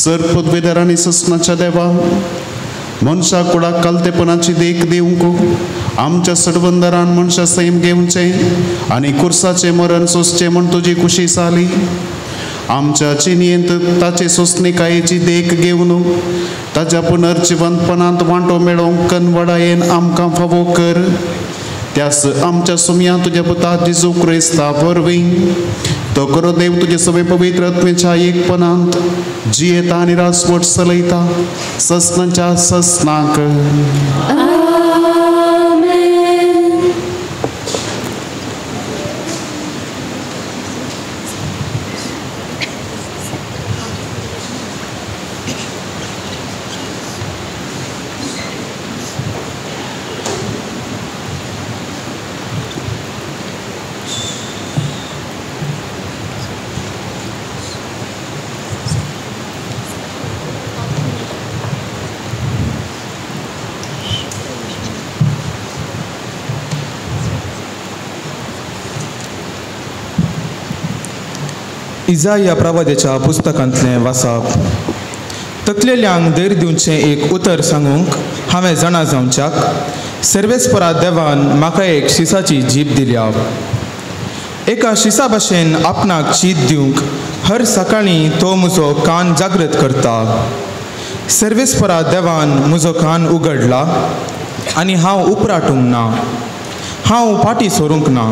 Sir पदवेदार आनी ससनाच्या देवा, मनशा कुडाक कालतेपणाची देख दिवंक आमच्या सडबंदरान मनशा सैम घेवचें आनी कुर्साचें मरण सोंसचें म्हूण तुजी खुशी जाली. आमच्या जिणेंत ताचे सोंसणीकायेची देख घेवन ताच्या पुनर्जिवंतपणांत वांटो मेळोवंक कनवडायेन आमकां फावो कर. त्यास आमच्या सुमया तुज्या पुता जेजू क्रिस्ता वरवीं तो करो देव तुजे सगळे पवित्र आत्म्याच्या एकपणांत जियेता आनी राजवट चलयता ससनाच्या ससनाक. इजाया प्रवाद्याच्या पुस्तकांतलें वाचप. तकलेल्यांक धैर्य दिवचें एक उतर सांगूंक हांवें जाणा जावच्याक सर्वेस्परा देवान म्हाका एक शिसाची जीप दिल्या. एका शिसा भाशेन आपणाक शीत दिवंक हर सकाळीं तो म्हजो कान जागृत करता. सर्वेस्परा देवान म्हजो कान उगडला आनी हांव उपराटूंक ना, हांव फाटीं सरूंक ना.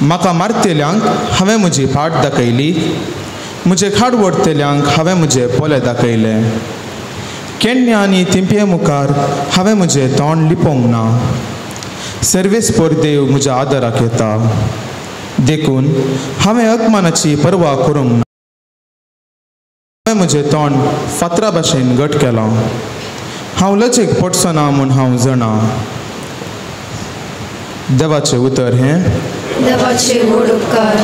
म्हाका मारतेल्यांक हांवें म्हजी फाट दाखयली, म्हजे खाड वडतेल्यांक हांवें म्हजे पोले दाखयले. केन्ना आनी तिंपये मुखार हांवें म्हजें तोंड लिपोवंक ना. सर्वेस्पर देव म्हज्या आदाराक येता, देखून हांवें अपमानाची पर्वा करूंक ना. हांवें म्हजें तोंड फातरा भाशेन घट केलां, हांव लजेक पडचो ना म्हूण हांव जाणा. देवाचें उतर हें. देवाचे व्हड उपकार.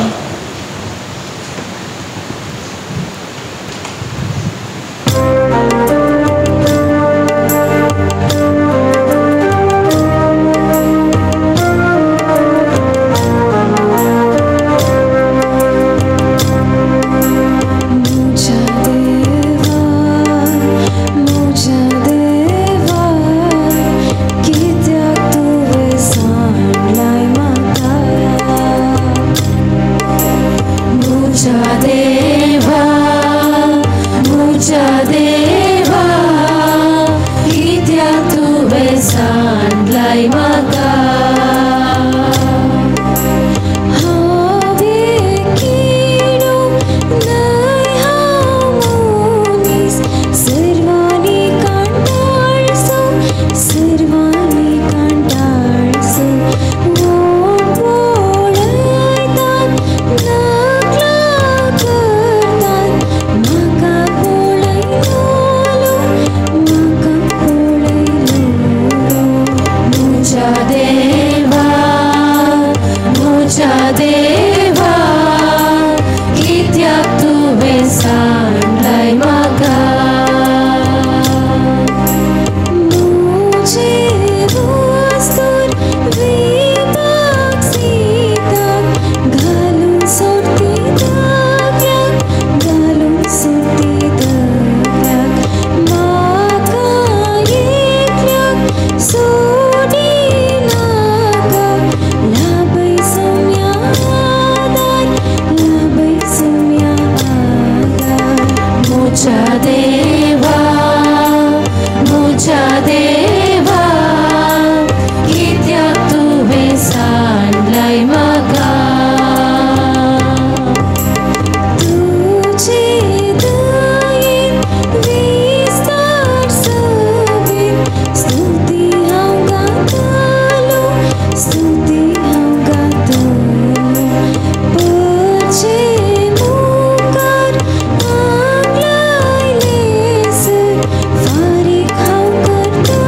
फारीक हांव करता.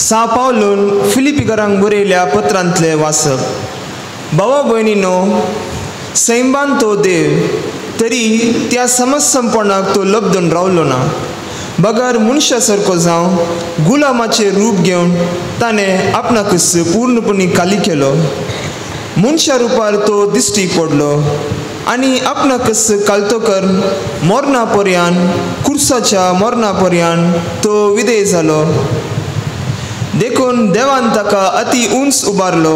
सा पावलून फिलिपीकरांक बरयल्या पत्रांतलें वाचप. भावा भयणीनो, सैमान तो देव तरी त्या समजसमपणाक तो लब्दून रावलो ना, बगर मनशा सारको जावं गुलामाचें रूप घेवन ताणें आपणाकच पूर्णपणी खाली केलो. मनशा रुपार तो दिश्टी पडलो आनी आपणाकच कालतो करून मरणा पर्यान, कुर्साच्या मरणा पर्यान तो विधेय जालो. देखून देवान ताका अति उंच उबारलो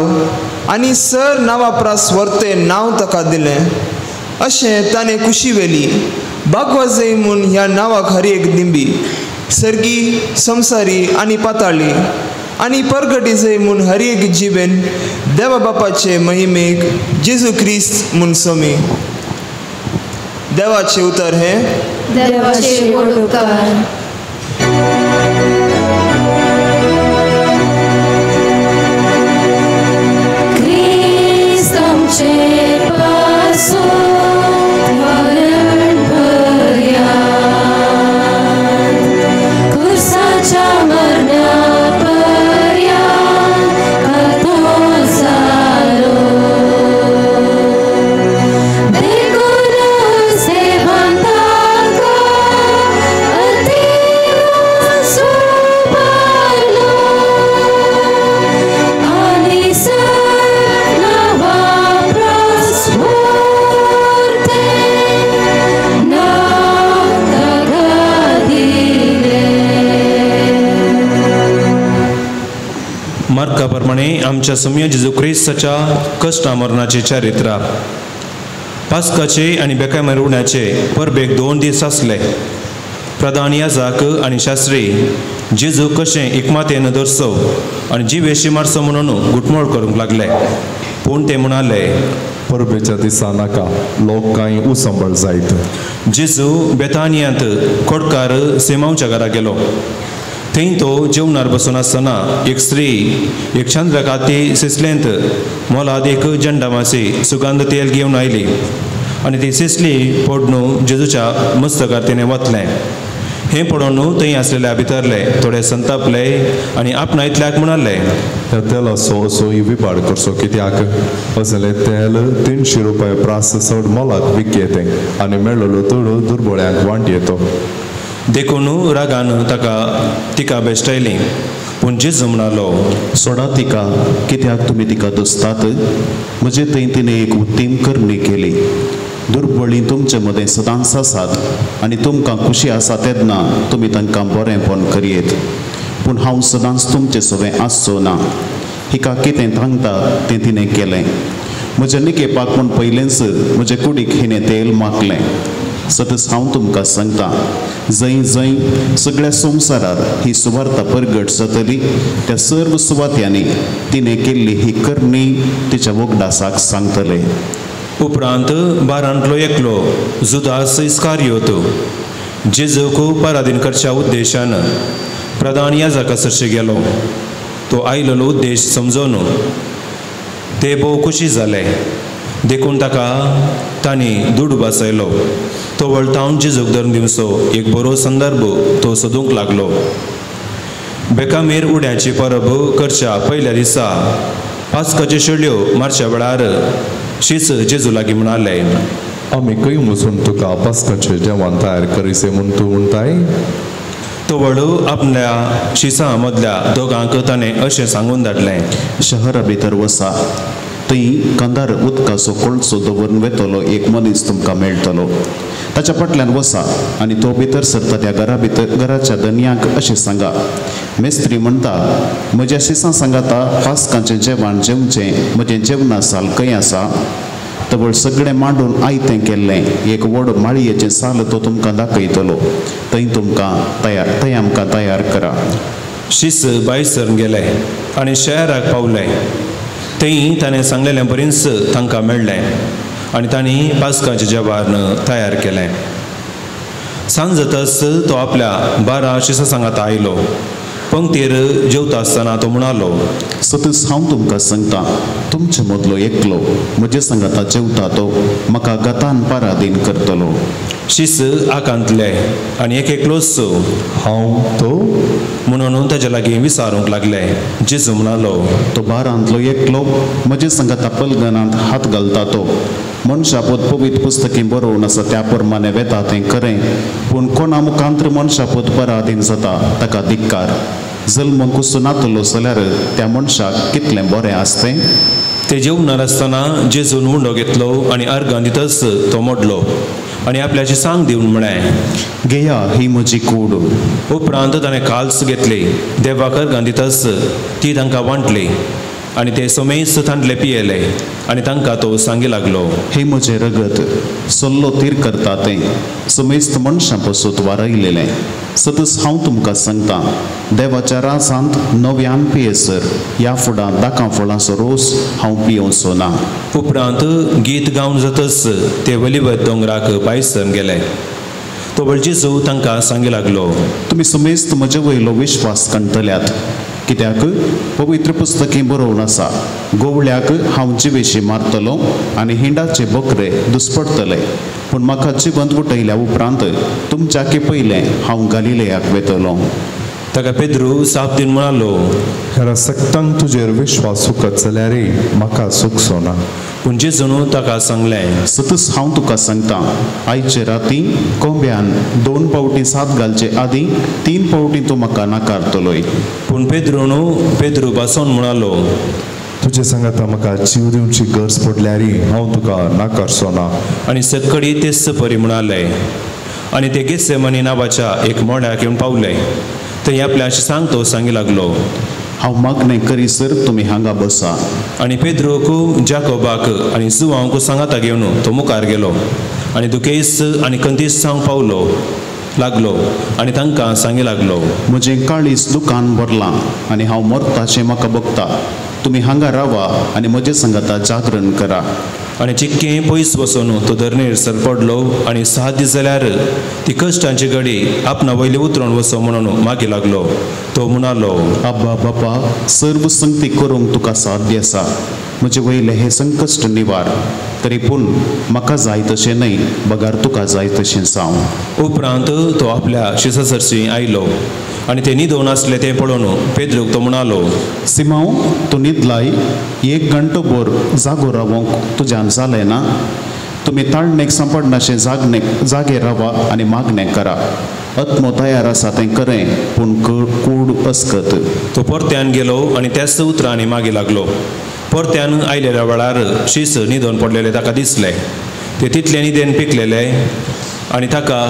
आनी सर नांवा प्रास वर्तें नांव ताका दिलें. अशें ताणें कुशी व्हेली बागवाजय म्हूण ह्या नांवाक हर एक दिंबी, सर्गी, संवसारी आनी पाताळी, आनी परगटी म्हूण हर एक जिबेन देवा बापाचे महिमेक जेजू क्रिस्त म्हूण सोमी. देवाचें उतर हें. देवाचे व्हड उपकार. क्रिस्त आमचे पासून मरण पर्यांत, खुर्साच्या मरणा पर्यांत खातो जालो. देखूनच देवान ताका अति उंच उबारलो आनी सर नांवा प्रास वर्तें नांव ताका दिलें. मार्का प्रमाणे आमच्या सम्य जेजू क्रिस्ताच्या कश्टा मरणाचे चारित्रा. पास्काचे आनी बेकायमेर उण्याचे परबेक 2 दीस आसले. प्रधान याजक आनी शास्त्री जेजू कशें एकमातेन धरचो आनी जिवेशी मारचो म्हणून घुटमळ करूंक लागले. पूण ते म्हणाले, परबेच्या दिसा नाका, लोक कांय उसंबळ जायत. जेजू बेतानियांत खोडकार सेमावच्या घरा गेलो. थंय तो जेवणार बसून आसतना एक स्त्री एक चंद्रकाती सिसलेंत मोलाद एक जंडामासी सुगंध तेल घेवन आयली आनी ती सिसली पडून जेजूच्या मस्तकार तिणें वतलें. हें पळोवन थंय आसलेल्या भितरले थोडे संतापले आनी आपणा इतल्याक म्हणाले, ह्या तेलाचो असोय विपाड करचो कित्याक? असलें तेल 300 रुपया प्रास चड मोलाक विकयेतें आनी मेळ्ळो चड दुर्बळ्यांक वांटयेतो. देखून रागान ताका तिका बेश्टायली. पूण जेजू म्हणालो, सोडा तिका, कित्याक तुमी तिका दोसतात? म्हजे थंय तिणें एक उत्तीम करणी केली. दुर्बळी तुमचे मदें सदांच आसात आनी तुमकां खुशी आसा तेन्ना तुमी तांकां बरेंपण करयेत, पूण हांव सदांच तुमचे सवें आसचो ना. हिका कितें थांगता तें तिणें केलें. म्हज्या निकेपाक म्हूण पयलेंच म्हजे कुडीक हिणें तेल माखलें. सतच हांव तुमकां सांगता, जंय जंय सगळ्या संवसारार ही सुवार्ता परगट जातली त्या सर्व सुवात्यांनी तिणें केल्ली ही करणी तिच्या वगडासाक सांगतले. उपरांत बारांतलो एकलो जुदास इस्कारियोत जेजूक पराधीन करच्या उद्देशान प्रधान याजका सरशी गेलो. तो आयलेलो उद्देश समजून ते भोव खुशी जाले. देखून ताका तांणी दुडू बसयलो. तो वळतावन जेजूक धरून दिवचो एक बरो संदर्भ तो सोदूंक लागलो. बेकामेर उड्याची परब करच्या पयल्या दिसा पास्काच्यो शेळयो मारच्या वेळार शीस जेजू लागीं म्हणाले, आमी खंय वचून तुका पास्काचें जेवण तयार करिसे म्हूण तूं म्हणटाय? तो वळू आपल्या शिसां मदल्या दोगांक ताणें अशें सांगून धाडलें, शहरा भितर वसा, थंय कंदार उदकाचो कोळसो दवरून वेतलो एक मनीस तुमकां मेळटलो. ताच्या फाटल्यान वसा आनी तो भितर सरता त्या घरा भितर घराच्या धनयांक अशें सांगा, मेस्त्री म्हणटा म्हज्या शिसां सांगाता पास्कांचें जेवण जेवचें म्हजें जेवणा साल खंय आसा? तवळ सगळें मांडून आयतें केल्लें एक व्हड माळयेचें साल तो तुमकां दाखयतलो. थंय तुमकां तयार थंय आमकां तयार करा. शीस भायर सरून गेले आनी शहराक पावले. थंय ताणें सांगलेलें बरींच तांकां मेळ्ळें आनी तांणी पास्काचें जेवण तयार केलें. सांज जातच तो आपल्या 12 शिसां सांगाता आयलो. पंक्तीर जेवता आसतना तो म्हणालो, सतच हांव तुमकां सांगता, तुमचे मदलो एकलो म्हजे सांगाता जेवता तो म्हाका गतान पराधीन करतलो. शीस आकांतले आनी एक एकलोच हांव तो म्हणून ताज्या लागीं विचारूंक लागले. जेजू म्हणालो, तो बारांतलो एकलो म्हजे संगता पलगनांत हात घालता तो मनशापोत पवित्र पुस्तकी बरोवन आसा त्या प्रमाणे वेता तें खरें, पूण कोणा मुखांत्र मनशापोत पराधीन जाता ताका धिक्कार. जल्म कुसून नातलो जाल्यार त्या मनशाक कितलें बरें आसतें. ते जेवणार आसतना जेजून उंडो घेतलो आनी अर्गां दितच तो मोडलो आनी आपल्याची सांग दिवन म्हळें, घेया ही म्हजी कूड. उपरांत ताणें काल्स घेतली, देवाक अर्गां दितच ती तांकां वांटली आनी ते समेस्त तांतले पियेले आनी तांकां तो सांगी लागलो, हे म्हजें रगत सल्लो तीर करता तें समेस्त मनशां पसून वारयलेलें. सतच हांव तुमकां सांगता, देवाच्या राजांत नव्यान पियेसर ह्या फुडां दाकां फळांचो रोस हांव पियोवचो ना. उपरांत गीत गावन जातच ते वलिवत दोंगराक भायसर गेले. तो व्हड जेजू तांकां सांगी लागलो, तुमी समेस्त म्हजे वयलो विश्वास कंटल्यात, कित्याक पवित्र पुस्तकी बरोवन आसा, गोवळ्याक हांव जिवेशी मारतलो आनी हिंडाचे बकरे दुस्पडटले, पूण म्हाका जिवंत उठयल्या उपरांत तुमच्याके पयलें हांव गालिलेयाक वेतलो. ताका पेद्रू साप दिवन म्हणालो, हेरा सक्तांक तुजेर विश्वास सुकत जाल्यार म्हाका सुकचो ना. पूण जेजून ताका सांगलें, सतच हांव तुका सांगता, आयचे राती कोंब्यान 2 फावटी सात घालचे आदीं 3 फावटी तूं म्हाका नाकारतलोय. पूण पेद्रून पेद्रू बासोन म्हणालो, तुजे सांगाता म्हाका जीव दिवची गरज पडल्यार हांव तुका नाकारचो ना. आनी सक्कडी तेच परी म्हणाले. आनी ते गेत्सेमनी नांवाच्या एक मोड्याक येवन पावले. थंय आपल्या सांगतो सांगी लागलो, हांव मागणें करीसर तुमी हांगा बसा. आनी पेद्रूक जाकोबाक आनी जुवांक सांगाता घेवन तो मुखार गेलो आनी दुखेस आनी कंतीस सांग पावलो लागलो आनी तांकां सांगी लागलो, म्हजें काळीज दुकान भरलां आनी हांव मरताशें म्हाका बगता, तुमी हांगा रावा आनी म्हजे सांगाता जागरण करा. आनी चिक्कें पयस वचून तो धरणेर सर पडलो आनी 7 दीस जाल्यार ती कश्टांची गडी आपणा वयली उतरून वचो म्हणून मागीर लागलो. तो म्हणालो, आब्बा बापा, सर्व संगती करूंक तुका साध्य आसा, म्हजे वयले हे संकश्ट निवार, तरी पूण म्हाका जाय तशें न्हय बगार तुका जाय तशें जावं. उपरांत तो आपल्या शिसासरशी आयलो आनी ते न्हिदोवन आसले तें पळोवन पेद्रूक तो म्हणालो, सिमांव, तूं न्हिदलाय, 1 घंटो भर जागो रावोंक तुज्यान जालें ना? तुमी ताळणेक सांपडनाशें जागे रावा आनी मागणें करा. आत्मो तयार आसा तें खरें, पूण कूड अस्कत. तो परत्यान गेलो आनी त्याच उतरांनी मागीर लागलो. परत्यान आयलेल्या वेळार शीस न्हिदोवन पडलेले ताका दिसले. ते तितले न्हिदेन पिकलेले आनी ताका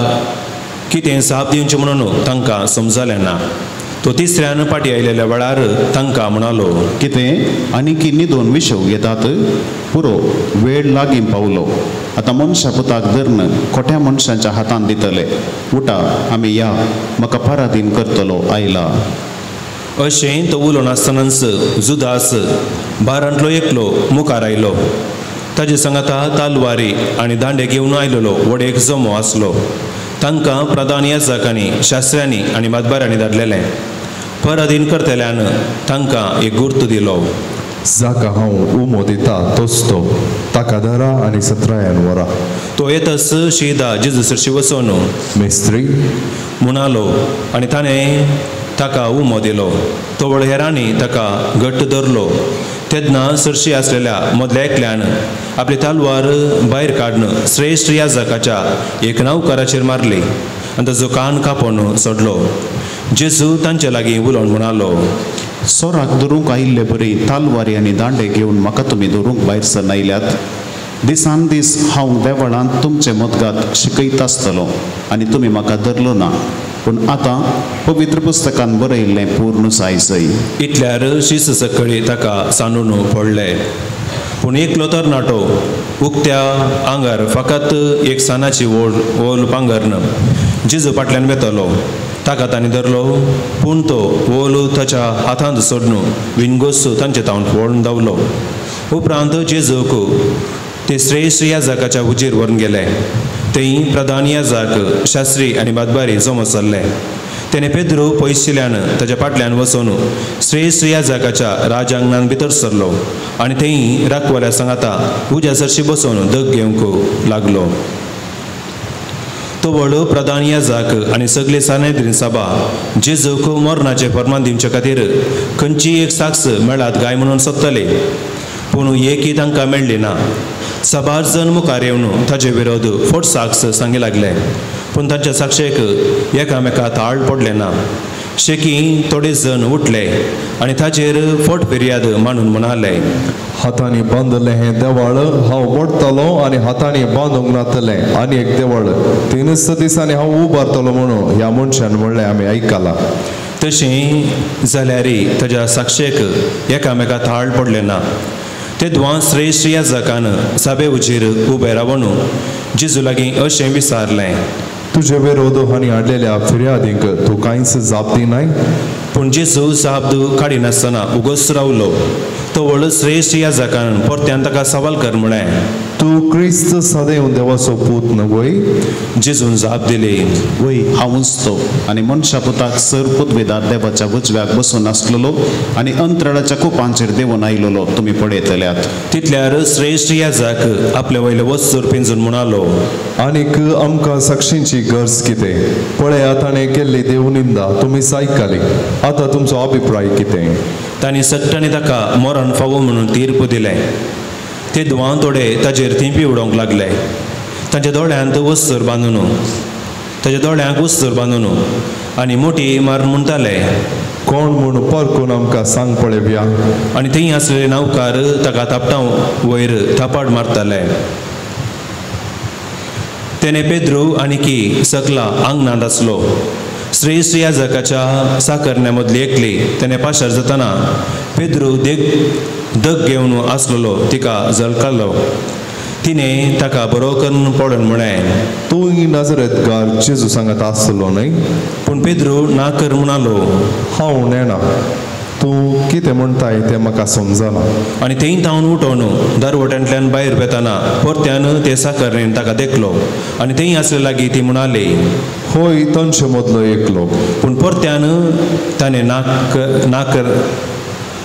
कितें साप दिवचें म्हणून तांकां समजलें ना. तो तिसऱ्यान फाटीं आयलेल्या वेळार तांकां म्हणालो, कितें आनी न्हिदोवन विशव घेतात? पुरो, वेळ लागीं पावलो, आतां मनशा पुताक धरून खोट्या मनशांच्या हातांत दितले. उठा, आमी या, म्हाका पराधीन करतलो आयला. अशें तो उलोवन आसतनाच जुदास बारांतलो एकलो मुखार आयलो. ताजे सांगाता तालवारी आनी दांडे घेवन आयलेलो व्हड एक जमो आसलो. तांकां प्रधान याजकांनी, शास्त्र्यांनी आनी मातबाऱ्यांनी धाडलेलें. पराधीन करतल्यान तांकां एक गुर्त दिलो, जाका हांव उमो दिता तोच तो, ताका धरा आनी सत्रायान व्हरा. तो येतच शिदा जेजू सरशी वचून मिस्त्री म्हणालो आनी ताणें ताका उमो दिलो. तो व्हड हेरांनी ताका घट्ट धरलो. तेन्ना सरशी आसलेल्या मदल्या एकल्यान आपली तालवार भायर काडून श्रेश्ठ याजकाच्या एक नौकराचेर मारली आनी ताजो कान कापून सोडलो. जेजू तांचे लागीं उलोवन म्हणालो, सोराक धरूंक आयिल्ले बरी तालवारी आनी दांडे घेवन म्हाका तुमी धरूंक भायर सरन आयल्यात. दिसान दीस हांव देवळांत तुमचे मदगात शिकयत आसतलो आनी तुमी म्हाका धरलो ना, पूण आतां पवित्र पुस्तकान बरयिल्लें पूर्ण जाय जय. इतल्यार शीस सकळी ताका सांडून पडले. पूण एकलो तरणाटो उक्त्या आंगार फकत एक सानाची ओल ओल पांगरन जेजू फाटल्यान वेतलो. ताका तांणी धरलो, पूण तो ओल ताच्या हातांत सोडून विनगोस तांचे तावन पळून धांवलो. उपरांत जेजूक ते श्रेश्ठ याजकाच्या हुजीर व्हरून गेले. थंय प्रधान याजक, शास्त्री आनी बादबारी जमो चल्ले. तेणें पेद्रू पयशिल्ल्यान ताच्या फाटल्यान वचून श्रेश्ठ याजकाच्या राजांगणान भितर सरलो आनी थंय राखवाल्या सांगाता उज्या सरशी बसून दग घेवंक लागलो. तवळ प्रधान याजक आनी सगळे सानेद्रीन सभा जेजूक मरणाचें फर्मान दिवचे खातीर खंयचीय एक साक्ष मेळात काय म्हणून सोदताले, पूण एकय तांकां मेळ्ळी ना. साबार जण मुखार येवन ताजे विरोध फट साक्ष सांगी लागले, पूण तांच्या साक्षेक एकामेका ताळ पडलें ना. शेकी थोडे जण उठले आनी ताचेर फट फिर्याद मांडून म्हणाले, हातांनी बांदलें हें देवळ हांव मोडटलो आनी हातांनी बांदूंक नातलें आनी एक देवळ 3 दिसांनी हांव उबारतलो म्हणून ह्या मनशान म्हणलें आमी आयकलां. तशें जाल्यार ताज्या साक्षेक एकामेका थाळ पडलें ना. ते द्वान श्रेश्ठ याजकान साबे उजेर उबे रावन जेजू लागीं अशें विचारलें, तुजे विरोध हांणी हाडलेल्या फिर्यादींक तूं कांयच जाप दिनाय? पूण जेजू जाप काडिनासतना उगोच रावलो. तवळ श्रेश्ठ याजकान परत्यान ताका सवाल कर म्हळें, तूं क्रिस्त सदैव देवाचो पूत न्हय? जेजून जाप दिली, वय हांवूच तो, आनी मनशा पुताक सर पुतवेदार देवाच्या उजव्याक बसून आसलेलो आनी अंतराळाच्या कुपांचेर देवून आयलेलो तुमी पळयतल्यात. तितल्यार श्रेश्ठ याजक आपले वयले वस्तूर पिंजून म्हणालो, आनीक आमकां साक्षींची गरज कितें? पळया ताणें केल्ली देवनिंदा तुमी आयकली, आतां तुमचो अभिप्राय कितें? तांणी सट्टांनी ताका मरण फावो म्हणून तीर्प दिलें. ते दुवां थोडे ताजेर थिंपी उडोवंक लागले. तांच्या दोळ्यांत वस्तूर बांदून ताच्या दोळ्यांक वस्तूर बांदून आनी मोटी मारून म्हणटाले, कोण म्हूण परकून आमकां सांग पळोवया. आनी थंय आसलेले नावकार ताका थापटां वयर थापाट मारताले. तेणे पेद्रू आनी की सकला आंगणांत आसलो. श्रेश्ठ याजकाच्या साकरण्या मदली एकली तेणे पाशार जातना पेद्रू दग घेवन आसलेलो तिका झळकालो. तिणें ताका बरो करून पळोवन म्हळें, तूं नजरेतगार जेजू सांगत आसलो न्हय? पूण पेद्रू ना कर म्हणालो, हांव नेणा, तूं कितें म्हणटाय तें म्हाका समजना. आनी थंय तावन उठोवन दरवट्यांतल्यान भायर वेतना परत्यान ते साकरणेन ताका देखलो आनी थंय आसले लागीं ती म्हणाली, होय तांचे मदलो एकलो. पूण परत्यान ताणें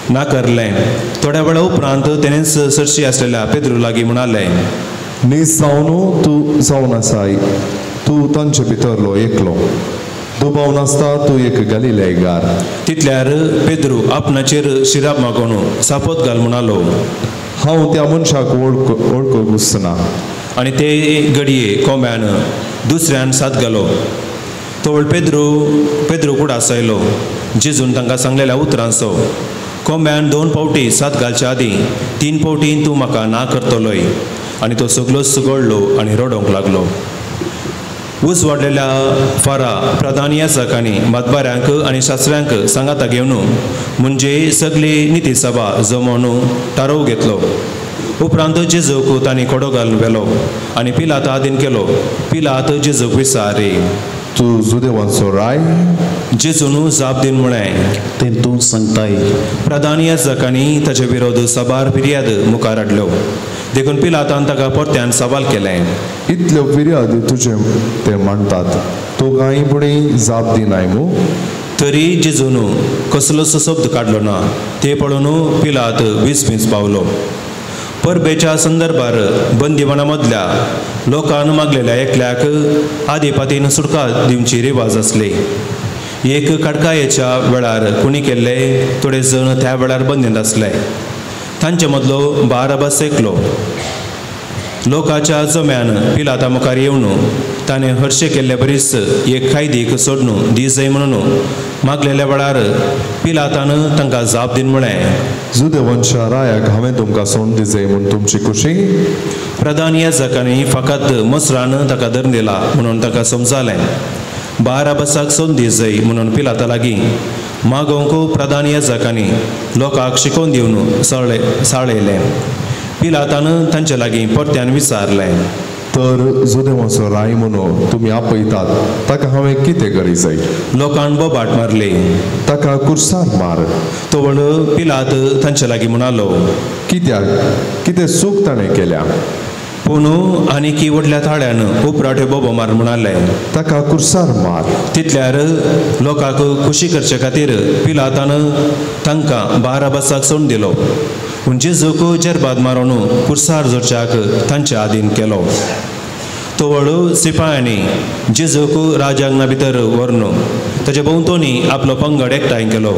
ना करलें. थोड्या वेळा उपरांत तेणेच सरशी आसलेल्या पेद्रू लागीं म्हणालें, नीज जावन तूं जावन आसाय, तूं तांचे भितरलो एकलो, दुबाव नासता तूं एक गलिलेगार. तितल्यार पेद्रू आपणाचेर शिराप मागोवन सापोत घाल म्हणालो, हांव त्या मनशाक वळखूंक वचना. आनी ते घडये कोंब्यान दुसऱ्यान साथ घालो. तवळ पेद्रू कुडास आयलो. जेजून तांकां सांगलेल्या उतरांचो, कोंब्यान 2 फावटी साथ घालच्या आदीं 3 फावटी तूं म्हाका ना करतलोय. आनी तो सगळोच गळ्ळो आनी रडोवंक लागलो. उजवाडलेल्या फारा प्रधान याजकांनी मातबाऱ्यांक आनी शास्त्र्यांक सांगाता घेवन म्हणजे सगळी निती सभा जमोवन थारोव घेतलो. उपरांत जेजूक तांणी कोडो घालून व्हेलो आनी पिलाता आदीन केलो. पिलात जेजूक विचारी, तूं जुदेवांचो राय? जेजून जाप दिवन म्हळें, तें तूं सांगताय. प्रधान याजकांनी ताचे विरोध साबार फिर्याद मुखार हाडल्यो. देखून पिलातान ताका परत्यान सवाल केलें, इतल्यो फिर्यादी तुजे ते म्हणटात, तूं कांय पुणी जाप दिनाय मू? तरी जेजून कसलोच शब्द काडलो ना. ते पळोवन पिलात विसमीस पावलो. परबेच्या संदर्भार बंदीवाना मदल्या लोकान मागलेल्या एकल्याक आदिपातीन सुटका दिवची रिवाज आसली. एक काडकायेच्या वेळार कुणी केल्ले थोडे जण त्या वेळार बंदींत आसले. तांचे मदलो बाराबास एकलो. लोकाच्या जम्यान पिलाता मुखार येवन ताणें हरशे केल्ले बरीच एक कायदीक सोडून दी जाय म्हणून मागलेल्या वेळार पिलातान तांकां जाप दिवन म्हळें, जुदेवांच्या रायाक हांवें तुमकां सोडून दी जाय म्हूण तुमची खुशी? प्रधान याजकांनी फकत मसरान ताका धरून दिला म्हणून ताका समजालें. बाराबासाक सोडून दी जाय म्हणून पिलाता लागीं मागोवंक प्रधान याजकांनी लोकांक शिकोवन दिवन साळयलें. पिलातान तांचे लागीं परत्यान विचारलें, तर जुदेवाचो राय म्हणून तुमी आपयतात ताका हांवें कितें करी जाय? लोकान बोबाट मारली, ताका कुर्सार मार. तवळ पिलात तांचे लागीं म्हणालो, कित्याक कितें चूक ताणें केल्या? पूण आनीकी व्हडल्या थाळ्यान उपराटे बोबो मार म्हणाले, ताका कुर्सार मार. तितल्यार लोकांक खुशी करचे खातीर पिलातान तांकां बाराबासाक सोडून दिलो. पूण जेजूक जेरबाद मारून कुर्सार जोडच्याक तांचे आदीन केलो. तवळ सिपायांनी जेजूक राजांगणा भितर व्हरून ताचे भोंवतणी आपलो पंगड एकठांय केलो.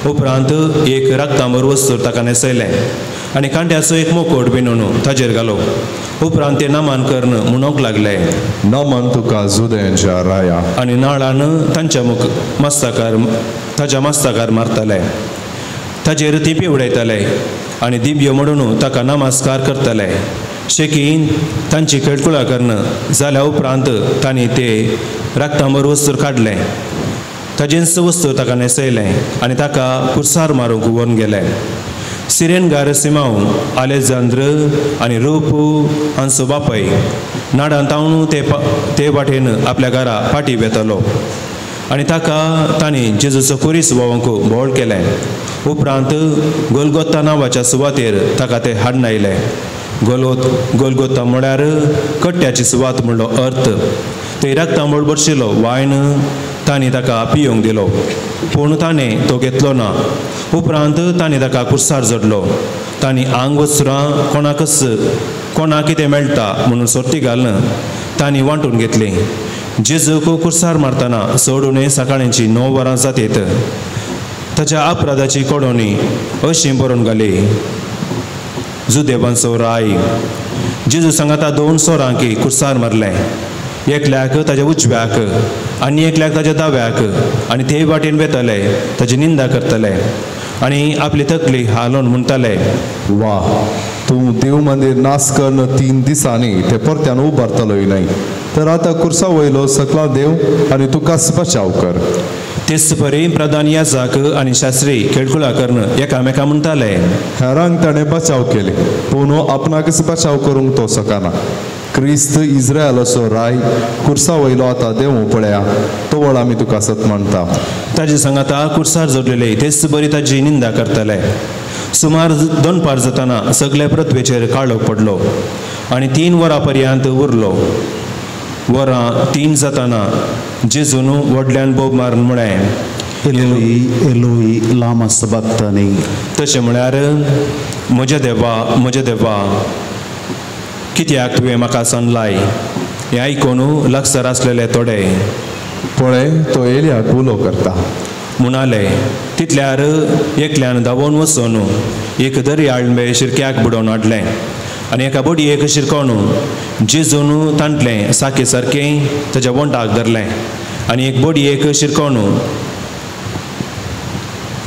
उपरांत एक रक्तांबर वस्तूर ताका न्हेसयलें आनी कांट्याचो एक मोकोट बिनून ताजेर घालो. उपरांत ते नमन करून म्हणूंक लागले, नमन तुका जुदेंच्या राया. आनी नाळान तांच्या मुख मस्तकार ताच्या मस्तकार मारताले, ताजेर तिपी उडयताले आनी दिब्यो म्हणून ताका नमस्कार करताले. शेकीन तांची खेळकुळा करून जाल्या उपरांत तांणी ते रक्तांबर वस्तूर काडलें, ताजेंच वस्तूर ताका न्हेसयलें आनी ताका कुर्सार मारूंक व्हरून गेले. सिरेनगार सिमांव, आलेजांद्र आनी रूप हांचो बापय नाडान तावणू ते वाटेन आपल्या घरा फाटी वेतालो आनी ताका तांणी जेजूचो खुरीस व्होवंक बोळ केलें. उपरांत गोलगोत्ता नांवाच्या सुवातेर ताका ते हाडून आयले. गोलगोत्ता म्हळ्यार कट्ट्याची सुवात म्हणलो अर्थ. थंय रक्तांबळ भरशिल्लो वायन तांणी ताका पियोंक दिलो, पूण ताणें तो घेतलो ना. उपरांत तांणी ताका कुर्सार जडलो. तांणी आंग वस्त्रां कोणाकच कोणाक कितें मेळटा म्हणून सोर्ती घालून तांणी वांटून घेतली. जेजूक कुर्सार मारतना चड उणें सकाळची 9 वरां जातीत ताच्या अपराधाची कोडोणी अशी बरोवन घाली, जुदेवांचो राय. जेजू सांगाता 2 सोरांकी कुर्सार मारलें, एकल्याक ताज्या उजव्याक आनी एकल्याक ताज्या दाव्याक, आनी ते वाटेन वेताले ताजी निंदा करताले आनी आपली तकली हालोवन म्हणटाले, वा तूं देव मंदीर नाश करून 3 दिसांनी ते परत्यान उबारतलोय न्हय, तर आतां कुर्सा वयलो सकला देव आनी तुकाच बचाव कर. तेच परी प्रधान याजक आनी शास्त्री खेळकुळा करून एकामेका म्हणटाले, हेरांक ताणें बचाव केले पूण आपणाकच बचाव करूंक तो शकना. क्रिस्त इस्रायलाचो राय कुर्सा वयलो आतां देव पळया, तवळ आमी तुका सत म्हणटा. ताजे सांगाता कुर्सार जोडलेले तेच बरी ताजी निंदा करताले. सुमार दनपार जाताना सगल्या पृथ्वेचेर काळोख पडलो आनी 3 वरां पर्यंत उरलो. वरां 3 जाताना जेजून व्हडल्यान बोब मारून म्हळें, एलोई एलोई लामा सबक्तानी. तशें म्हळ्यार म्हज्या देवा म्हज्या देवा कित्याक तुवें म्हाका सांडलाय. हें आयकून लागसार आसलेले थोडे पळय तो एलियाक उलो करता म्हणाले. तितल्यार एकल्यान धांवून वचून एक दर्याळमे शिरक्याक बुडोवन हाडलें आनी एका बडयेक शिरकोवन जेजून तांतलें साके सारकें ताच्या वंटाक धरलें आनी एक बडयेक शिरकोवन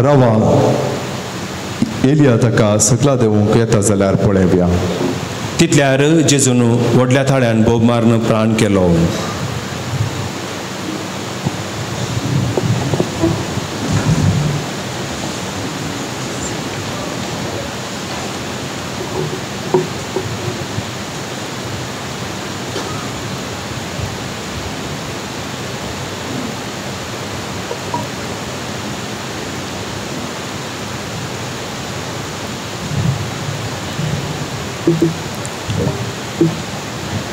रावा एलिया ताका सकला देवूंक येता जाल्यार पळोवया. तितल्यार जेजून व्हडल्या थाळ्यान बोब मारून प्राण केलो.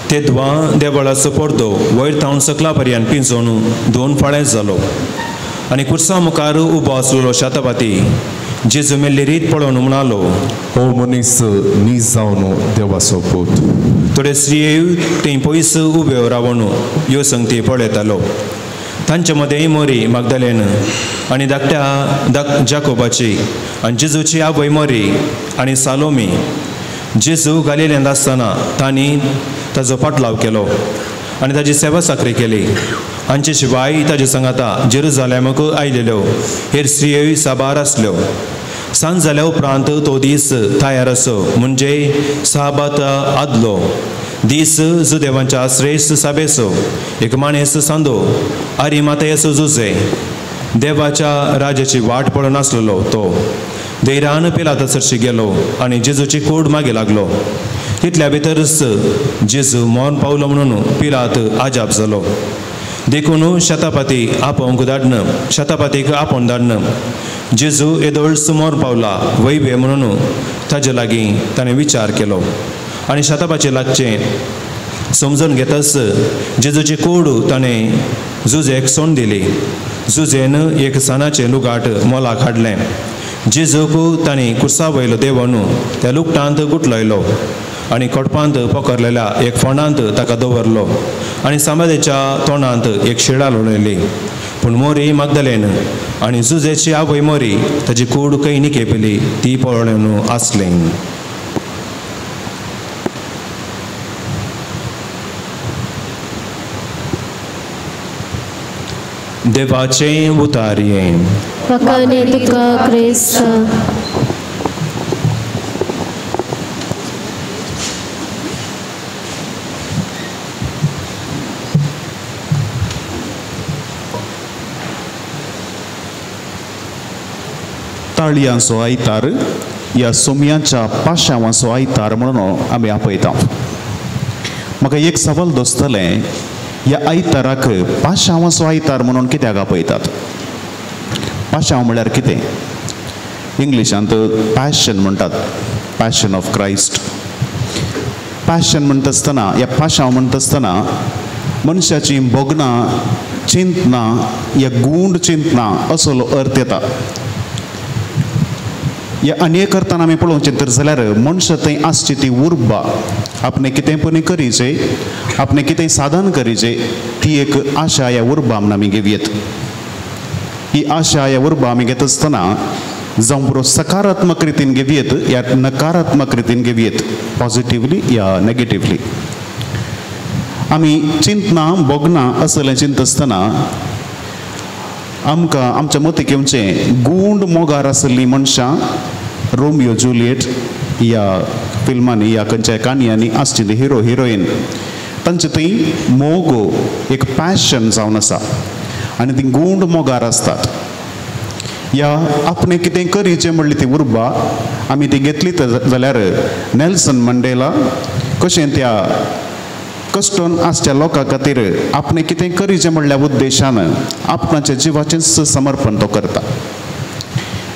तेदवां देवळाचो पडदो वयर थावन सकला पर्यंत पिंजोवन 2 फाळे जालो आनी कुर्सा मुखार उबो आसलेलो शातापाती जेजू मेल्ली रीत पळोवन म्हणालो, हो मनीस नीज जावन देवाचो पूत. थोडे स्त्रिये थंय पयस उब्यो रावन ह्यो संगती पळयतालो. तांचे मदें मोरी मागदालेन आनी धाकट्या जाकोबाची आनी जेजूची आवय मोरी आनी सालोमी. जेजू गालिलेंत आसतना तांणी ताजो फाटलाव केलो आनी ताजी सेवा साकरी केली. हांचे शिवाय ताजे सांगाता जेरुजालेमाक आयलेल्यो हेर स्त्रियोय साबार आसल्यो. सांज जाल्या उपरांत तो दीस तयार आसो म्हणजे साबात आदलो दीस जुदेवांच्या श्रेश्ठ साबेचो एक माणेस सांदो आरिमातयाचो जुजे देवाच्या राजाची वाट पळोवन आसलेलो तो धैर्यान पिलाता सरशी गेलो आनी जेजूची कोड मागीर लागलो. तितल्या भितरच जेजू मरण पावलो म्हणून पिलात आजाप जालो. देखून शतापाती आपोवंक धाडन शतापातीक आपोवन धाडन जेजू येदोळच मरण पावला वैवे म्हणून ताजे लागीं ताणें विचार केलो आनी शतापाचे लागचें समजून घेतच जेजूची कोड ताणें जुजेक सोंड दिली. जुजेन एक सानाचें लुगाट मोलाक हाडलें. जेजूक ताणें कुर्सा वयलो देवोन त्या लुगटांत गुटलायलो आनी कोटपांत पोखरलेल्या एक फोंडांत ताका दवरलो आनी समाधेच्या तोंडांत एक शिळा लोळयली. पूण मोरी मागदलेन आनी जुजेची आवय मोरी ताची कूड खंय निकेपली ती पळोवन आसली. देवाचें उतारयें. वखाणे तुका क्रिस्त. ताळयांचो आयतार ह्या सोमयांच्या पाशांवांचो आयतार म्हणून आमी आपयता. म्हाका एक सवाल दोसतलें, ह्या आयताराक पाशांवांचो आयतार म्हणून कित्याक आपयतात? पाशांव म्हळ्यार कितें? इंग्लिशांत पॅशन म्हणटात, पॅशन ऑफ क्रायस्ट. पॅशन म्हणटा आसतना ह्या पाशांव म्हणटा आसतना मनशाची भोगणां, चिंतनां ह्या गूंड चिंतनां असलो अर्थ येता. ह्या आनी एक अर्थान आमी पळोवचें तर जाल्यार मनशा थंय आसची ती उर्बा, आपणें कितें पणी करीचें, आपणें कितें साधन करीचें, ती एक आशा ह्या उर्बा म्हूण आमी घेवयेत. ही आशा ह्या उर्बा आमी घेता आसतना जावं पुरो सकारात्मक रितीन घेवयेत या नकारात्मक रितीन घेवयेत, पॉजिटिवली या नेगेटिवली. आमी चिंतना भोगना असलें चिंतता आसतना आमकां आमच्या मतीक येवचें गूंड मोगार आशिल्लीं मनशां रोमियो जुलियट ह्या फिल्मांनी ह्या खंयच्या काणयांनी आसची ती हिरो हिरोईन, तांचे थंय मोग एक पॅशन जावन आसा आनी ती गूंड मोगार आसतात. ह्या आपणें कितें करीचें म्हणली ती उर्बा आमी ती घेतली जाल्यार नेल्सन मंडेला कशें त्या कश्टून आसच्या लोकां खातीर आपणें कितें करीचें म्हणल्या उद्देशान आपणाच्या जिवाचेंच समर्पण तो करता.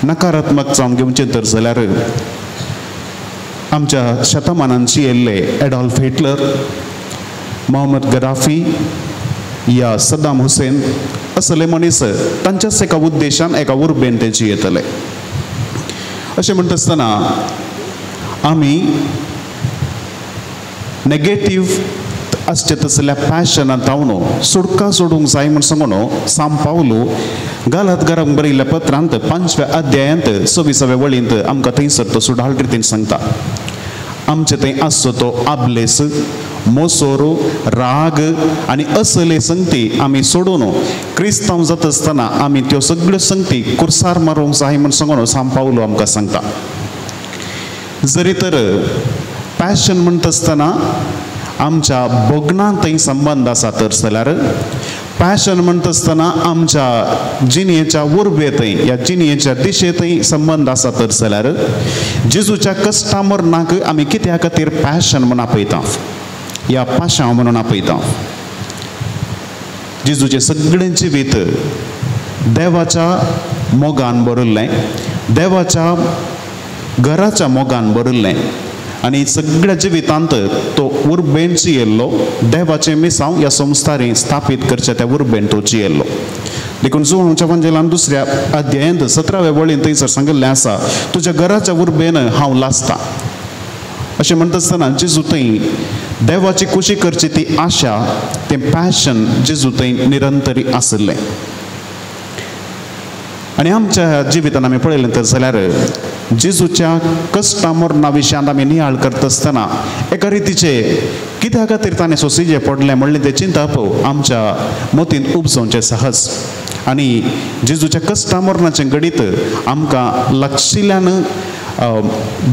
नकारात्मक जावन घेवचें तर जाल्यार आमच्या शतमानांची येयल्ले एडॉल्फ हिटलर, मोहम्मद गदाफी या सद्दाम हुसेन असले मनीस तांच्याच एका उद्देशान एका उर्बेन ते जियेतले. अशें म्हणटा आसतना आमी नेगेटीव आसचे तसल्या पॅशनान धांवन सुटका सोडूंक जाय म्हूण सांगून सांव पावलो गालात घराक बरयल्ल्या पत्रांत 5व्या अध्यायांत 26व्या वळींत आमकां थंयसर तो सुडाळ रितीन सांगता. आमचे थंय आसचो तो आबलेस, मोसोरो, राग आनी असले संगती आमी सोडून क्रिस्तांव जाता आसतना आमी त्यो सगळ्यो संगती कुर्सार मारूंक जाय म्हूण सांगून सांव पावलो आमकां सांगता. जरी तर पॅशन म्हणटा आसतना आमच्या भोगणां थंय संबंद आसा तर जाल्यार पॅशन म्हणटा आसतना आमच्या जिणेच्या उर्बे थंय ह्या जिणेच्या दिशे थंय संबंद आसा तर जाल्यार जेजूच्या कश्टा मरणाक आमी कित्या खातीर पॅशन म्हणून आपयता ह्या पाशांव म्हणून आपयता. जेजूचें सगळें जिवीत देवाच्या मोगान भरिल्लें, देवाच्या घराच्या मोगान भरिल्लें आनी सगळ्या जिवितांत तो उर्बेन जियेल्लो. देवाचें मिसांव ह्या संस्थांनी स्थापीत करच्या त्या उर्बेन तो जियेल्लो. देखून जुवांच्या वंजेलान 2ऱ्या अध्यायांत 17व्या वळीन थंयसर सांगिल्लें आसा, तुज्या घराच्या उर्बेन हांव लासतां. अशें म्हणटा आसतना जेजू थंय देवाची खुशी करची ती आशा, तें पॅशन जेजू थंय निरंतरी आशिल्लें. आनी आमच्या जिवितान आमी पळयलें तर जाल्यार जेजूच्या कश्टा मरणा विशयांत आमी नियाळ करता आसतना एका रितीचे कित्या खातीर ताणें सोंसिचें पडलें म्हणलें तें चिंतप आमच्या मतींत उपजोवचें सहज. आनी जेजूच्या कश्टा मरणाचें घडीत आमकां लागशिल्ल्यान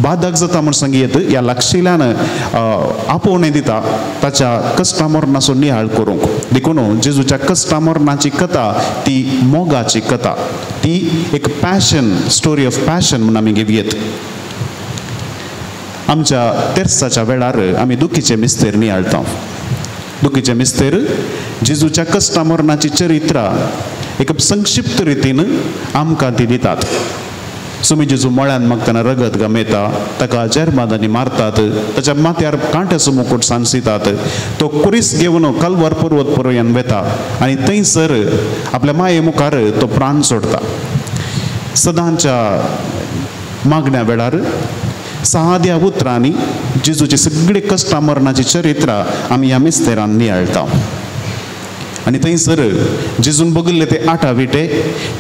बाधक जाता म्हूण सांगयेत, ह्या लागशिल्ल्यान आपोवणें दिता ताच्या कश्टा मरणाचो नियाळ करूंक. देखून जेजूच्या कश्टा मरणाची कथा ती मोगाची कथा, ती एक पॅशन, स्टोरी ऑफ पॅशन म्हूण आमी घेवयेत. आमच्या तेर्साच्या वेळार आमी दुखीचे मिस्तेर नियाळटा. दुखीचे मिस्तेर जेजूच्या कश्टा मरणाची चरित्रां एक संक्षिप्त रितीन आमकां ती दितात. सुमी जेजू मळ्यान मागतना रगत गमेता, ताका जेरमादांनी मारतात, ताच्या माथ्यार कांट्याचो मुकूट सांसितात, तो कुरीस घेवन कलवर पर्वत पर्यंत वेता आनी थंयसर आपल्या माये मुखार तो प्राण सोडता. सदांच्या मागण्या वेळार साद्या उतरांनी जेजूचे सगळे कश्टां मरणाची चरित्रां आमी ह्या मिस्तेरान नियाळटा. आनी थंयसर जेजून बघिल्ले ते आटाविटे,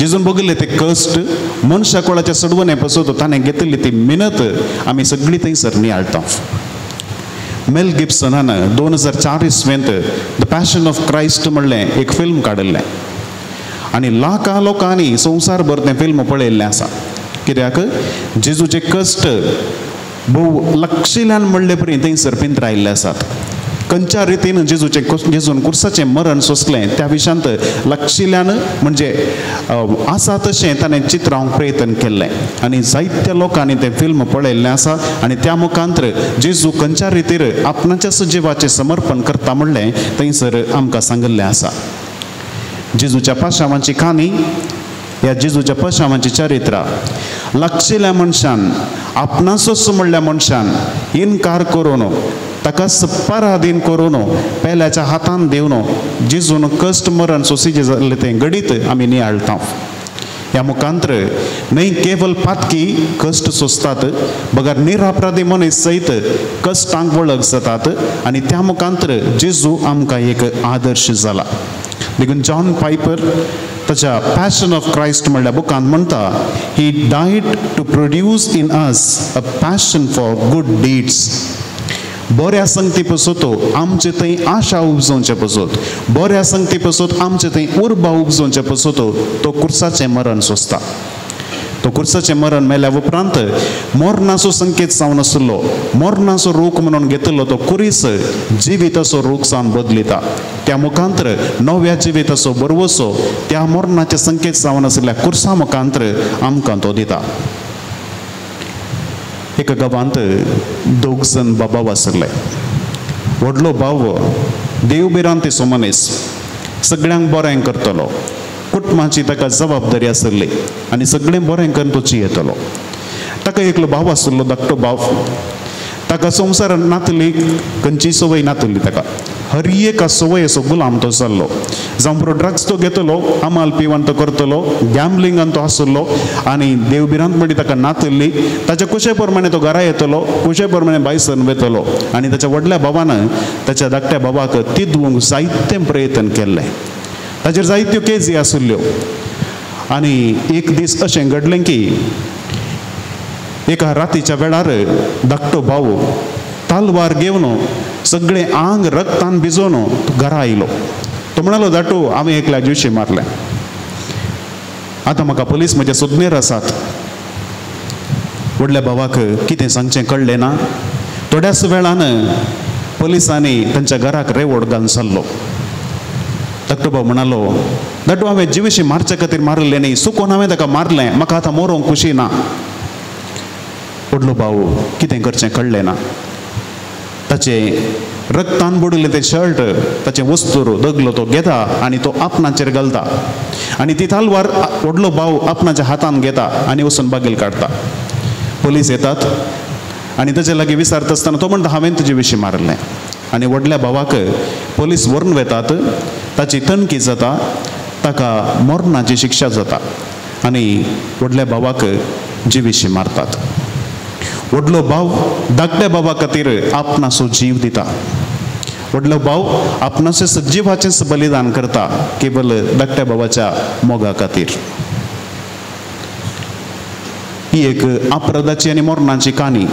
जेजून बघिल्ले ते कश्ट, मनशा कोळाच्या सडवणे पसत ताणें घेतिल्ली ती मेहनत आमी सगळी थंयसर नियाळटा. मेल गिब्सनान 2004 इस्वेंत the passion of Christ म्हणलें एक फिल्म काडिल्लें आनी लाखां लोकांनी संवसारभर तें फिल्म पळयल्लें आसा. कित्याक जेजूचे कश्ट भोव लक्षिल्यान म्हणले परी थंयसर पिंतरायल्ले आसात. खंयच्या रितीन जेजूचें जेजून कुर्साचें मरण सोंसलें त्या विशयांत लक्षिल्यान म्हणजे आसा तशें ताणें चित्रावंक प्रयत्न केल्लें आनी जायत्या लोकांनी तें फिल्म पळयल्लें आसा. आनी त्या मुखांतर जेजू खंयच्या रितीर आपणाच्याच जिवाचें समर्पण करता म्हणलें थंयसर आमकां सांगिल्लें आसा. जेजूच्या पाशावांची काणी, ह्या जेजूच्या पाशावांची चरित्रां लक्षिल्या मनशान आपणाचोच म्हणल्या मनशान इनकार करून ताका पराधीन करून पेल्याच्या हातान दिवन जेजून कश्ट मरण सोंसिचें जाल्लें तें घडीत आमी नियाळटा. ह्या मुखांतर न्हय केवल पातकी कश्ट सोंसतात बगर निरापराधी मनीस सयत कश्टांक वळख जातात आनी त्या मुखांतर जेजू आमकां एक आदर्श जाला. देखून जॉन पायपर ताच्या पॅशन ऑफ क्रायस्ट म्हणल्या बुकांत म्हणटा, he died to produce in us a passion for good deeds. बऱ्या संगती पसत आमचे थंय आशा उपजोवचे पसत, बऱ्या संगती पसत आमचे थंय उर्बा उपजोवचे पसत तो कुर्साचें मरण सोंसता. तो कुर्साचें मरण मेल्या उपरांत मरणाचो संकेत जावन आशिल्लो, मरणाचो रूख म्हणून घेतिल्लो तो कुरीस जिविताचो रूख जावन बदलिता. त्या मुखांतर नव्या जिविताचो बरवसो त्या मरणाचे संकेत जावन आशिल्ल्या कुर्सा मुखांतर आमकां तो दिता. एका गांवांत दोग जण बाबा आशिल्ले. व्हडलो भाव देव भिरांतेचो मनीस, सगळ्यांक बरें करतलो, कुटुंबाची ताका जबाबदारी आशिल्ली आनी सगळें बरें करून तो जियेतलो. ताका एकलो भाव आशिल्लो, धाकटो भाव. ताका संवसारांत नातली खंयची संवय नातली, ताका हर एका संवयेचो गुलाम तो जाल्लो. जावं पुरो ड्रग्स तो घेतलो, अमाल पिवन तो करतलो, गॅम्बलिंगान तो आशिल्लो आनी देव भिरांत म्हणटी ताका नातली. ताच्या कुशे प्रमाणे तो घरा येतलो, कुशे प्रमाणे भायसर वयतलो आनी ताच्या व्हडल्या भावान ताच्या धाकट्या भावाक तिदवूंक जायते प्रयत्न केल्ले. ताचेर जायत्यो केजी आशिल्ल्यो आनी एक दीस अशें घडलें की एका रातीच्या वेळार धाकटो भाव तालवार घेवन सगळें आंग रक्तान भिजोवन तो घरा आयलो. तो म्हणालो, धाटू हांवें एकल्या ज्युशी मारलें, आतां म्हाका पुलीस म्हज्या सोदनेर आसात. व्हडल्या भावाक कितें सांगचें कळ्ळें ना. थोड्याच वेळान पुलिसांनी तांच्या घराक रेवोड घालून सरलो. धाकटो भाव म्हणालो, धाटू हांवें जिविशी मारचे खातीर मारिल्लें न्ही, चुकोन हांवें ताका मारलें, म्हाका आतां मरोंक खुशी ना. व्हडलो भाव कितें करचें कळ्ळें ना. ताचें रक्तान बुडिल्लें तें शर्ट, ताचें वस्तूर दगलो तो घेता आनी तो आपणाचेर घालता आनी ती तालवार व्हडलो भाव आपणाच्या हातान घेता आनी वचून बागेल काडटा. पुलीस येतात आनी ताचे लागीं विचारता आसतना तो म्हणटा, हांवें तुजे विशीं मारिल्लें. आनी व्हडल्या भावाक पुलीस व्हरून वेतात, ताची तणकी जाता, ताका मरणाची शिक्षा जाता आनी व्हडल्या भावाक जिविशी मारतात. व्हडलो भाव धाकट्या भावा खातीर आपणाचो जीव दिता. व्हडलो भाव आपणाचें जिवाचेंच बलिदान करता केवल धाकट्या भावाच्या मोगा खातीर. ही एक अपराधाची आनी मरणाची काणी,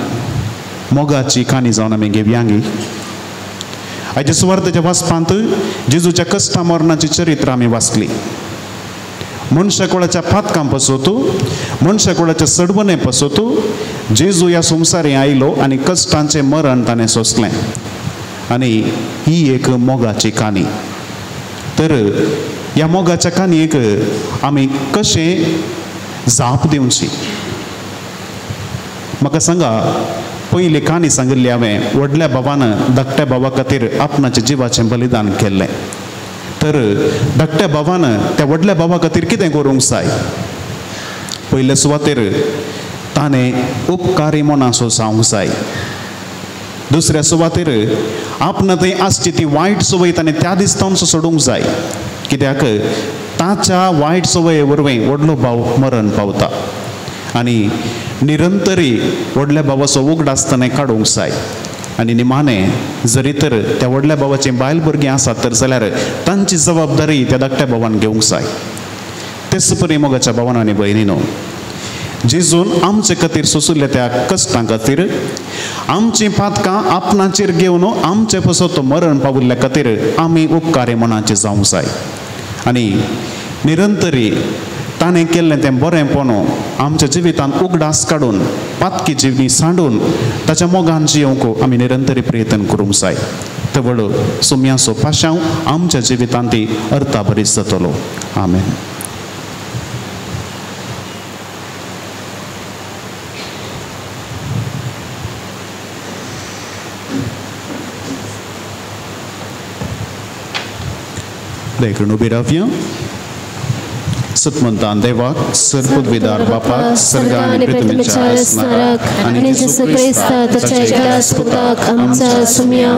मोगाची काणी जावन आमी घेवया. आयच्या सुवार्थाच्या वाचपांत जेजूच्या कश्टा मरणाची चरित्र आमी वाचली. मनशाकुळाच्या पातकां पसोत, मनशाकुळाच्या सडवणे पसोत जेजू ह्या संवसारी आयलो आनी कश्टांचें मरण ताणें सोंसलें आनी ही एक मोगाची काणी. तर ह्या मोगाच्या काणयेक आमी कशें जाप दिवची? म्हाका सांगा, पयली काणी सांगिल्ली हांवें, व्हडल्या भावान धाकट्या भावा खातीर आपणाच्या जिवाचें बलिदान केल्लें. तर धाकट्या भावान त्या व्हडल्या भावा खातीर कितें करूंक जाय? पयले सुवातेर ताणें उपकारी मनाचो जावंक जाय. दुसऱ्या सुवातेर आपणा थंय आसची ती वायट संवय ताणें त्या दिसतावन सोडूंक जाय. कित्याक ताच्या वायट संवये वरवीं व्हडलो भाव मरण पावता. आनी निरंतरी व्हडल्या भावाचो उगडास ताणें काडूंक जाय. आनी निमाणें जरी तर त्या व्हडल्या भावाचीं बायल भुरगीं आसात तर जाल्यार तांची जबाबदारी त्या धाकट्या भावान घेवंक जाय. तेच परी मोगाच्या भावान आनी भयणीनो, जेजून आमचे खातीर सोंशिल्ल्या त्या कश्टां खातीर, आमचीं पातकां आपणाचेर घेवन आमचे पसत तो मरण पाविल्ल्या खातीर आमी उपकारी मनाचे जावंक जाय. आनी निरंतरी ताणें केल्लें तें बरेंपण आमच्या जिवितांत उगडास काडून पातकी जिवणी सांडून ताच्या मोगान जियोवंक आमी निरंतरी प्रयत्न करूंक जाय. तवळ सुम्याचो पाशांव आमच्या जिवितांत ती अर्थाभरीत जातलो. आमेन. देखून उबी रावया. सतमंतान देवाक सरपदविदार बापाक सर्ग आनी पृथ्वीच्या आसणाराक आनी जेजू क्रिस्ता ताच्या एकल्याच पुताक आमच्या सुम्या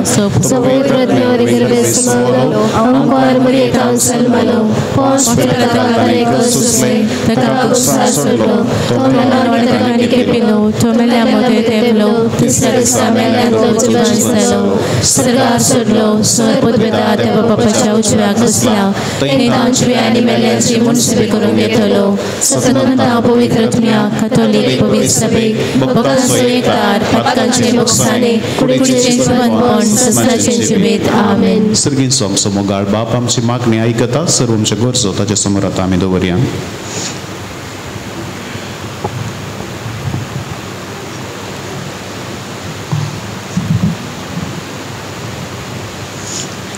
पवित्र आत्म्यावर गर्भेस्त मावलो, अंकार मरियेक जल्मलो, पोंस पिलाताक सोंसले, ताका कुर्सार सोडलो, तो मेल्यान ताका निकेपिलो, तो मेल्या मदें देंवलो, तिसऱ्या दिसा मेल्यांतलो जिवंत जालो, सर्गार चडलो, सरपदविदार देवा बापाच्या उजव्याक बसला, थंय तांची आनी मेल्यांची मुनसबी करून घेतलो. सतमंता पवित्र आत्म्या कथोलीक पवित्र सभेक भक्तांचो एकतार, पातकांचे मोगसाणे, कुडीचें जिवनपण, सस्नाचें जिवीत. आमेन. सर्गींचो आमचो मोगाळ बाप आमची मागणी आयकता. सर्व आमच्यो गरजो ताच्या समोर आतां आमी दवरया.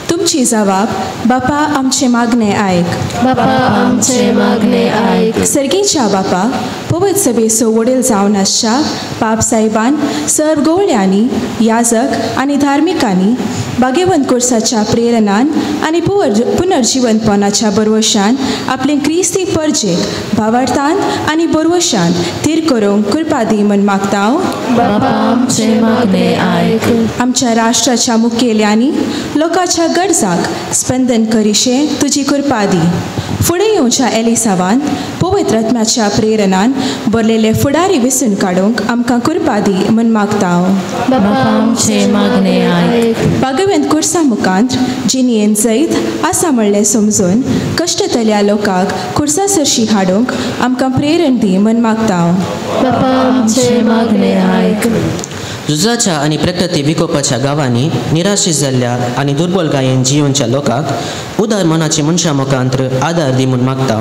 तुमची जबाब बापा आमचे मागणे आयक. बापा आमचे मागणे आयक. सर्गीच्या बापा, पवित्र सभेचो वडील जावन आसच्या पाप साहेबान सर्व गोवळ्यांनी, याजक आनी धार्मिकांनी भाग्यवंत कुर्साच्या प्रेरणान आनी पुनर्जिवनपणाच्या बरवशान आपले क्रिस्ती परजेक भावार्थान आनी बरवशान थीर करूंक कृपा दी म्हण मागता. बापा आमचे मागणे आयक. आमच्या राष्ट्राच्या मुखेल्यांनी लोकांच्या गरजाक स्पंदन करिशें तुजी कृपा दी. फुडें येवच्या एलिसावान पवित्र आत्म्याच्या प्रेरणान बरलेले फुडारी विसून काडूंक आमकां कृपा दी म्हण मागता. बापा आमचे मागणे आयक. भागवंत कुर्सा मुखांत जिणेन जैत आसा म्हणलें समजून कश्टतल्या लोकांक कुर्सा सरशी हाडूंक आमकां प्रेरण दी म्हण मागता. बापा आमचे मागणे आयक. झुजाच्या आनी प्रकृती विकोपाच्या गांवांनी निराशीत जाल्ल्या आनी दुर्बल गायेन जियोवच्या लोकांक उदार मनाची मनशां मुखांत्र आदार दी म्हूण मागता.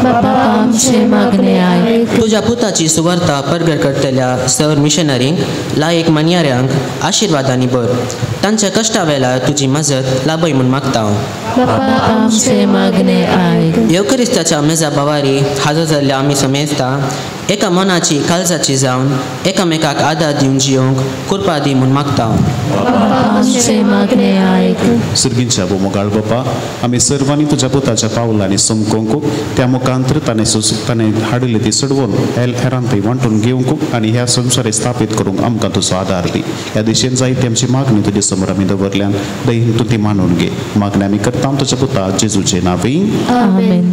बापा आमचे मागणे आयक. तुज्या पुताची सुवार्ता परगट करतल्या सर मिशनरींक लायक मान्याऱ्यांक आशिर्वादांनी भर, तांच्या कश्टा वेळार तुजी मजत लाभय म्हूण मागता. बापा आमचे मागणे आयक. येवक्रिस्ताच्या मेजा बावारी हाजर जाल्ल्या आमी समेजता एका मनाची काळजाची जावन एकामेकाक आदार दिवन जियोवंक कृपा दी म्हूण मागता. बापा आमचे मागणे आयक. सर्गींच्या मोगाळ बापा, आमी सर्वांनी तुज्या पुताच्या पावलांनी समकोंक त्या मुखांतर ताणें ताणें हाडिल्ली ती सोडवून हेरांत थंय वांटून घेवंक आनी ह्या संवसार स्थापीत करूंक आमकां तुजो आदार दी. ह्या दिशेन जायती आमची मागणी तुजे समोर आमी दवरल्यान दहीन तूं ती मानून घे. मागणी आमी करता तुज्या पुता जेजूचे नांवी. आमेन.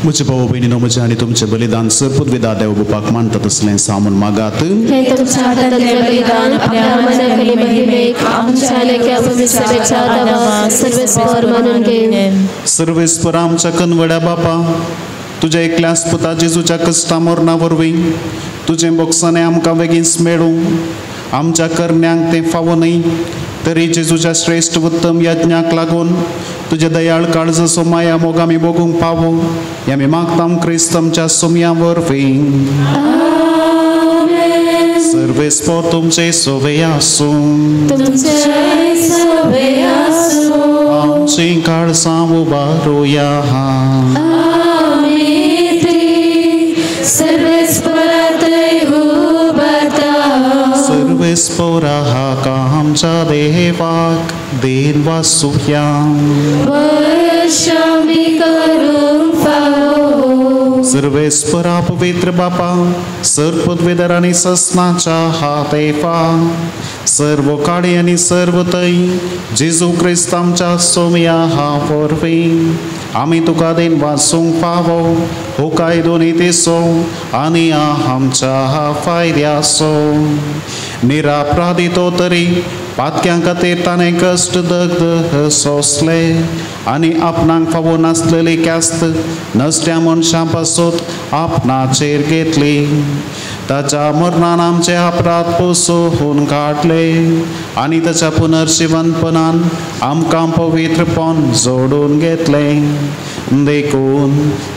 म्हजे भाव भयणीनो, म्हजें आनी तुमचें बलिदान सरपुदविदा देव बापाक मानता तसलें सामून मागात. हे तुमच्या हातांतलें बलिदान आपल्या मनाकली महिमेक आमच्या लेख्या पवित्रतेच्या दावा सर्वेस्पर मानून घेवन. सर्वेस्पर आमच्या कनवड्या बापा, तुज्या एकल्याच पुता जेजूच्या कश्टा मरणा वरवीं तुजें बोगसाणें आमकां बेगीन मेळूं. आमच्या करण्यांक तें फावो न्हय तरी जेजूच्या श्रेश्ठ उत्तम यज्ञाक लागून तुज्या दयाळ काळजाचो माया मोग आमी भोगूंक पावो हें आमी मागता क्रिस्त आमच्या सोम्या वरवीं. सर्वेस्पर तुमचे सोवे आसूं. आमचीं काळजां उबारुया. सर्वेस्पोरा हाका आमच्या देवाक देन वासुया. सर्वेस्परा पवित्र बापा, सर्वपदवेदर आनी सस्नाच्या हातेफा सर्व काळी आनी सर्व तै जेजू क्रिस्त आमच्या सोमया हा वरवीं आमी तुका देन वासूंक फावो हो कायदो नितीचो आनी आमच्या फायद्याचो. निरापराधी तो तरी पातक्यां खातीर ताणें कश्ट दग्ध सोंसले आनी आपणाक फावो नासलेली ख्यास्त नश्ट्या मनशां पासत आपणाचेर घेतली. ताच्या मरणान आमचे अपराध पुसून काडले आनी ताच्या पुनर्जिवनपणान आमकां पवित्रपण जोडून घेतलें. देखून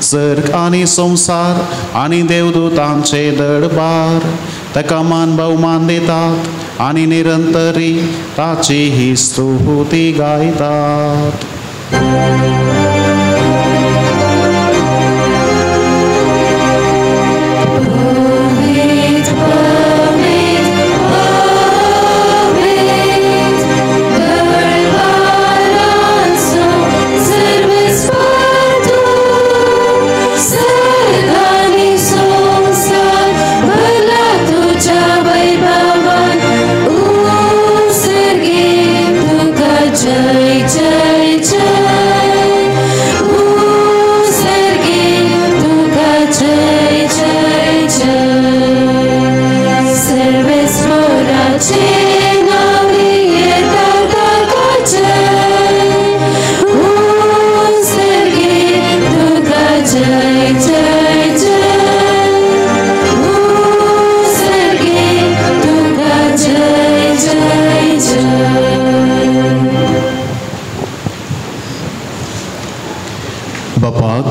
सर्ग आनी संवसार आनी देवदूतांचे दरबार ताका मान भोवमान दितात आनी निरंतरी ताची ही स्तुती गायतात.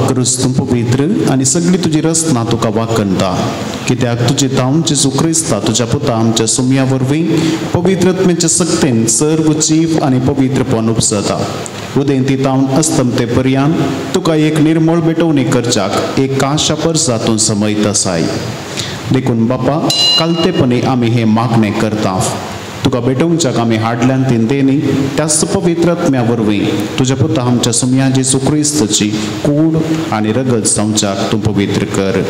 क्रिस्त पवित्र आनी सगळी तुजी रचना तुका वाकणटा, कित्याक तुजी तावन जेजू क्रिस्ता तुज्या पुता आमच्या सुमया वरवीं पवित्रत्मेच्या सक्तेन सर्व जीव आनी पवित्रपण उपजता. उदेंती तावन अस्तमते पर्यान तुका एक निर्मळ भेटवणी करच्याक एक काशा परसा तूं समयत आसाय. देखून बापा कालतेपणी आमी हें मागणें करता. तुका भेटोवच्याक आमी हाडल्यान तीन त्याच पवित्रात्म्या वरवीं तुज्या पुता आमच्या सुमया जेजू क्रिस्तची कूड आनी रगत जावच्याक तूं पवित्र कर.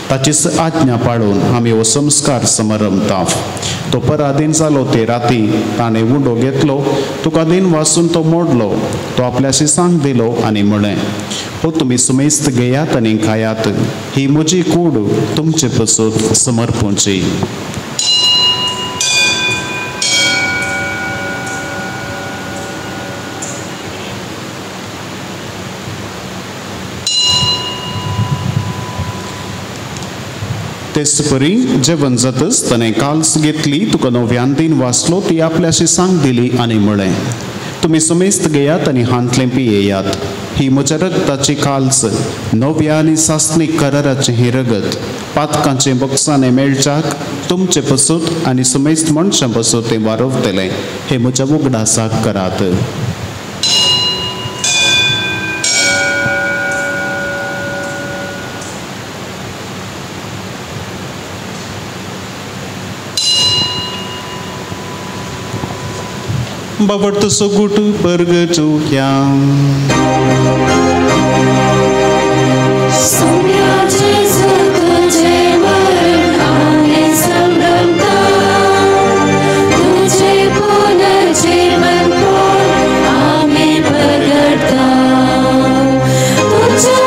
ताचीच आज्ञा पाळून आमी हो संस्कार समारंभता. तो पराधीन जालो ते राती ताणें उंडो घेतलो, तुका दिन वासून तो मोडलो, तो आपल्याशी सांग दिलो आनी म्हळें, हो तुमी सुमेस्त घेयात आनी खायात, ही म्हजी कूड तुमचे पसून समर्पूंची. तेच परी जेवण जातच ताणें काल्स घेतली, तुका नव्यान दिन वाचलो, ती आपल्याशी सांग दिली आनी म्हळें, तुमी सुमेस्त घेयात आनी हांतलें पियेयात, ही म्हज्या रगताची काल्स, नव्या आनी सासणीक कराराचें हें रगत पातकांचें बक्षाणें मेळच्याक तुमचे पसून आनी सुमेस्त मनशां पसून तें वारवतलें, हें म्हज्या उगडासाक करात. बाबट सोगुट बर्ग चुक्या. आमी प्रगटता तुझ्या.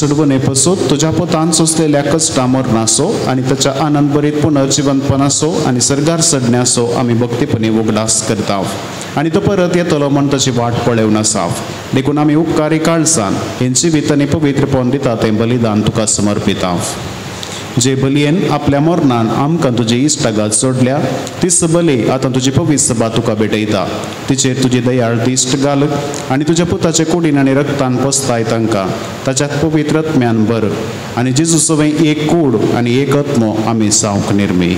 सडवणे पसून तुज्या पोतान सोंसलेल्या कश्टा मरणाचो आनी ताच्या आनंदभरीत पुनर्जिवंतपणाचो आनी सर्गार चडण्याचो आमी भक्तीपणी उगडास करता आनी तो परत येतलो म्हण ताची वाट पळेवन आसा. देखून आमी उपकारी काळजान हें जिवीत आनी पवित्रपण दिता तें बलिदान तुका समर्पिता. जे बलयेन आपल्या मरणान आमकां तुजी इश्टागत सोडल्या तीच बली आतां तुजी पवित्र सभा तुका भेटयता. तिचेर तुजी दयाळ दिश्ट घाल आनी तुज्या पुताचे कुडीन आनी रक्तान पोसताय तांकां ताच्यात पवित्र आत्म्यान भर आनी जेजू सवें एक कूड आनी एक आत्मो आमी जावंक निर्मी.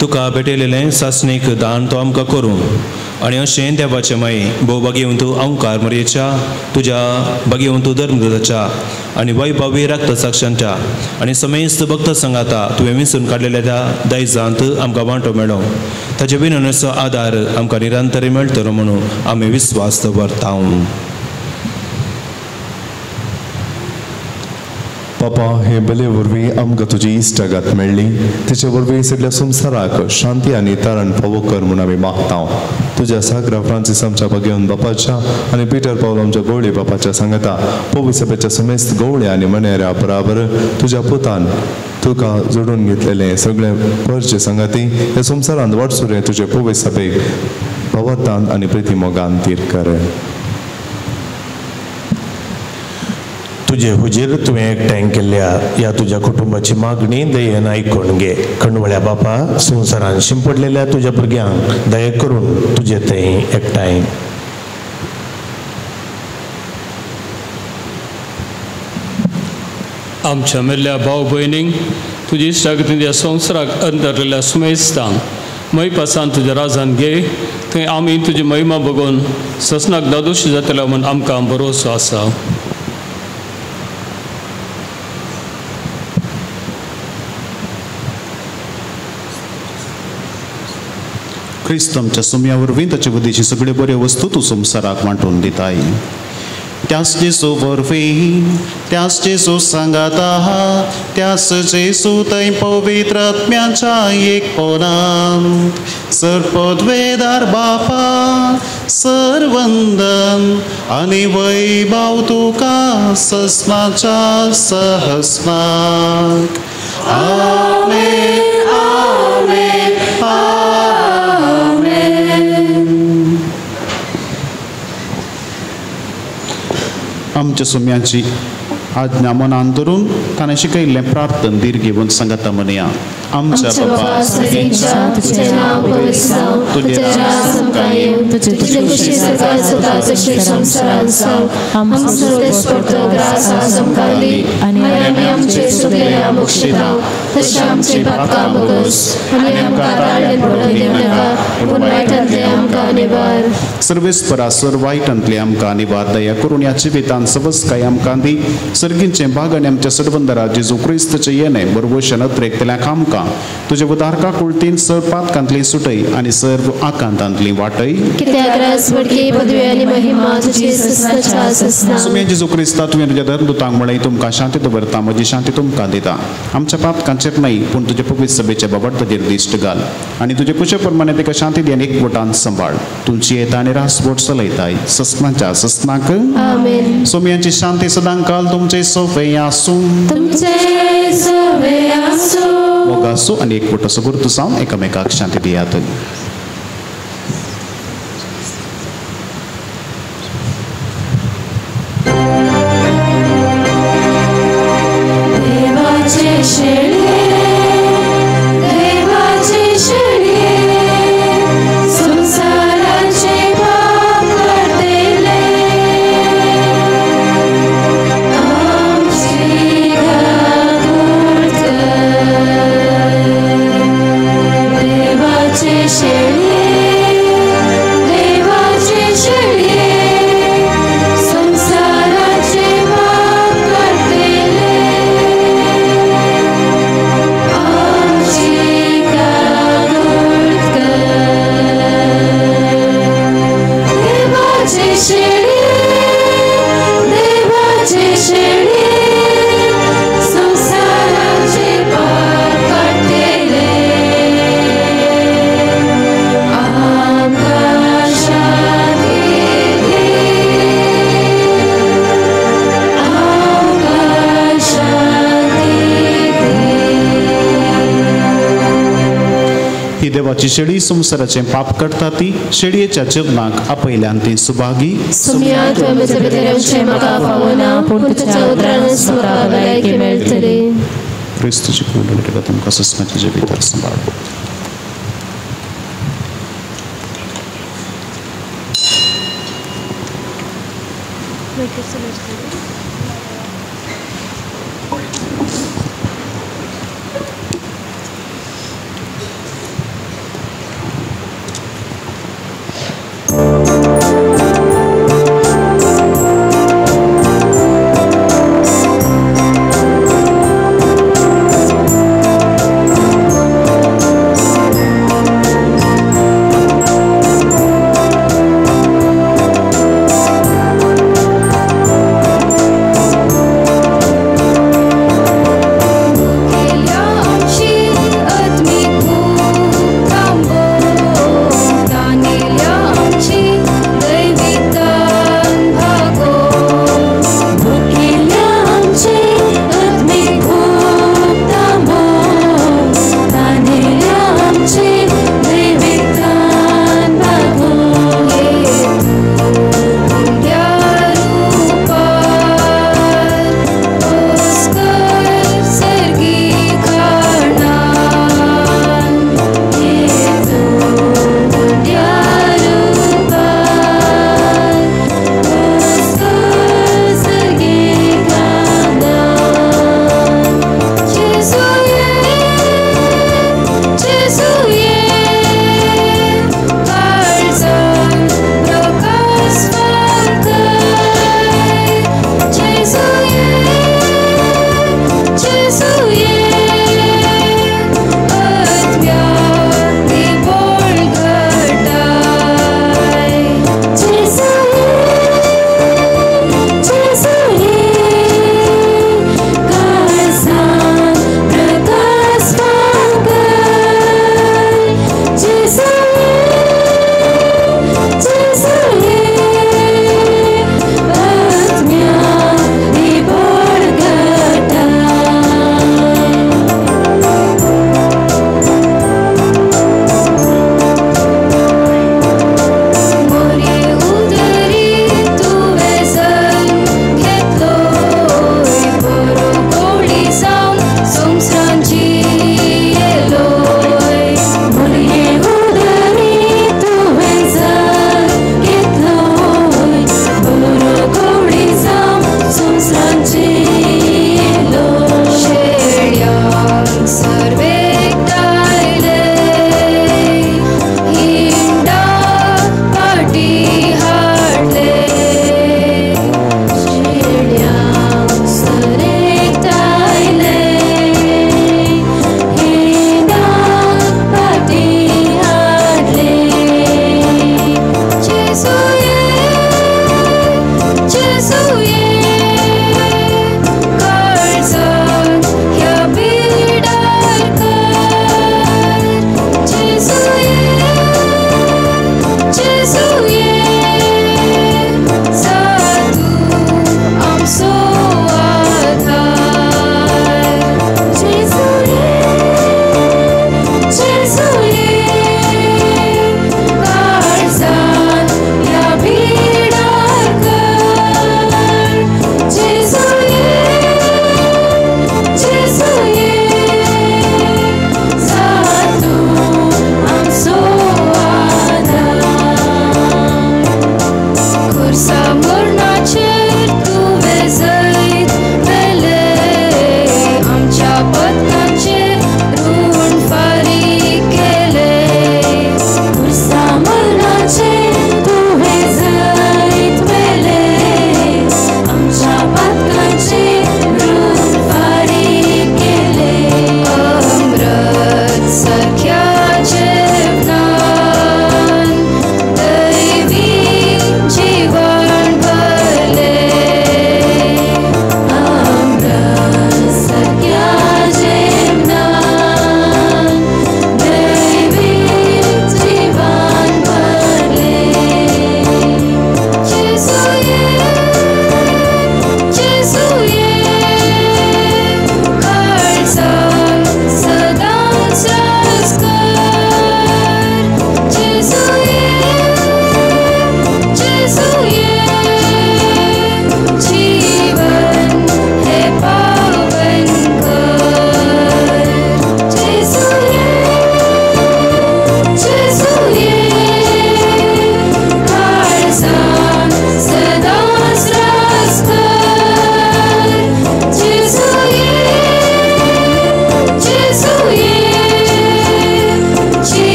तुका भेटयलेलें सासणीक दान तो आमकां करूं आनी अशें देवाचें माई भोव भागेवंत अंकार मरयेच्या तुज्या भागेवंत धर्मदूताच्या आनी वैभवी रक्तसाक्षांच्या आनी समेस्त भक्त संगाता तुवें विंचून काडलेल्या त्या दायजांत आमकां वांटो मेळो. ताचे विनवणेचो आदार आमकां निरंतर मेळटलो म्हणून आमी विस्वास दवरता. बापा, हे बले वरवीं आमकां तुजी इश्टागत मेळ्ळी, तेचे वरवीं सगळ्या संवसाराक शांती आनी तारण फावो कर म्हूण आमी मागता. तुज्या सागरा फ्रांसीस आमच्या भगेवन बापाच्या आनी पिटर पावल आमच्या गवळी बापाच्या सांगता पवित्र सभेच्या समेस्त गवळ्या आनी मनेऱ्या बराबर तुज्या पुतान तुका जोडून घेतलेले सगळे परचे सांगाती ह्या संवसारांत वाटसुरे तुजे पवित्र सभेक भवतान आनी प्रिती मोगान तीर कर. तुजे हुजीर तुवें एकठांय केल्ल्या ह्या तुज्या कुटुंबाची मागणी दयेन आयकून घे. खंडवळ्या बापा, संवसारान शिंपडलेल्या तुज्या भुरग्यांक दया करून तुजे थंय एकठांय. आमच्या मेल्ल्या भाव भयणींक तुजी इश्टागतीन ह्या संवसाराक अंतरलेल्या सुमेस्तांक मैपासान तुज्या राजान घे. थंय आमी तुजी महिमा बघून ससनाक दादोशी जातल्या म्हूण आमकां भरोसो आसा. क्रिस्त आमच्या सुम्या वरवीं ताचे बुद्धीची सगळ्यो बऱ्यो वस्तू तूं संवसाराक वांटून दिताय. त्याच जेजू वरवीं, त्याच जेजू सांगाता, त्याच जेजू थंय पवित्र आत्म्याच्या एकपणांत सर्पद्वेदार बापा सरवंदन आनी वैभव तुका ससनाच्या सहस्नाक. आमेन आमेन आमेन. आमच्या सुम्यांची आज्ञा मनान धरून ताणें शिकयल्लें प्रार्थन धीर घेवन सांगता म्हणया. आमच्या बापा तुझें नांव पवित्र जावं, तुजें राज आमकां येवं, तुजी खुशी स्वर्गांत जाता तशी संवसारांत जावं. आमचो दिसपट्टो ग्रास आज आमकां दी आनी आमी आमचे चुकलेल्या बक्षिता तशें आमची पातकां भोगोस आनी आमकां ताळेन पडूंक दिवं नाका, पूण वायटांतलें आमकां निवार. सर्वेस्परा सर वायटांतलें आमकां निवार. दया करून ह्या जिवितांत सवस्काय आमकां दी. सर्गींचें भाग आनी आमच्या सरबंदरा जेजू क्रिस्तचें येणें बरवशें नत्रेकतल्याक आमकां तुजे उदारका कुळतीन सर पातकांतली सुटय आनी सर्व आकांतांतली वाटय. कित्याक राज वडकी पदवी आनी महिमा तुजी ससनाच्या ससना. सुम्या जेजू क्रिस्ता तुवें तुज्या धर्मदूतांक म्हळें तुमकां शांती दवरता, म्हजी शांती तुमकां दिता. आमच्या पातकांचेर न्हय पूण तुजे पवित्र सभेच्या बाबत ताजेर दिश्ट घाल आनी तुजे कुशे प्रमाणे ताका शांती दी आनी एकवटान सांबाळ. तुमची येता आनी रासबोट चलयताय ससनाच्या ससनाक. आमेन. सोम्यांची शांती सदांकाल तुमचे सोफे आसूं. तुमचे सोवे आसूं. मोगासो आनी एकवटाचो गुर्तू जावन एकामेकाक शांती दियात. देवाचे शेळये, देवाचे शेळये, संवसाराचे पाप काडटले, आमची काकूट कर. देवाचे शेळये, देवाचे शेळये, संवसाराचे पाप काडटले, देवाची शेळी संवसाराचें पाप करता ती शेळयेच्या जेवणाक आपयल्यान ती सुभागी. सुम्या तुवें म्हजे भितर येवचें म्हाका फावना, पूण तुज्या उतरानच म्हाका भलायकी मेळटली. क्रिस्तूची कुड तुमकां सुस्माचे भितर सांबाळ.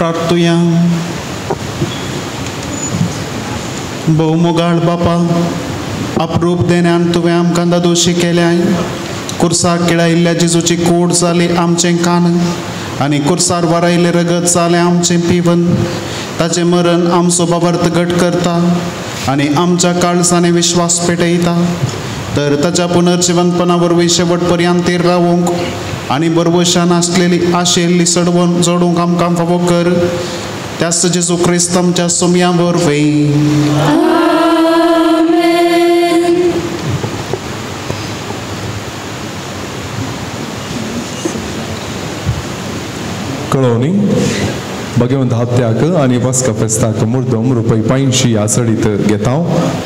प्रार्थुया. भोवमोगाळ बापा, अप्रूप देण्यान तुवें आमकां दादोशी केल्याय. कुर्साक केळायिल्ल्या जेजूची कूड जाली आमचें कान आनी कुर्सार वारायिल्लें रगत जालें आमचें पिवन. ताचें मरण आमचो बाबर्थ घट करता आनी आमच्या काळजांनी विश्वास पेटयता. तर ताच्या पुनर्जिवंतपणा वरवीं शेवट पर्यंत रावूंक आनी बरवशान आसलेली आशिल्ली सडवून जोडूंक आमकां फावो कर. त्याच जेजू क्रिस्त आमच्या सोम्या वरवीं. कळोवणी भगवंत हप्त्याक आनी वास्का फेस्ताक मुर्दम रुपय 85 आसडीत घेता.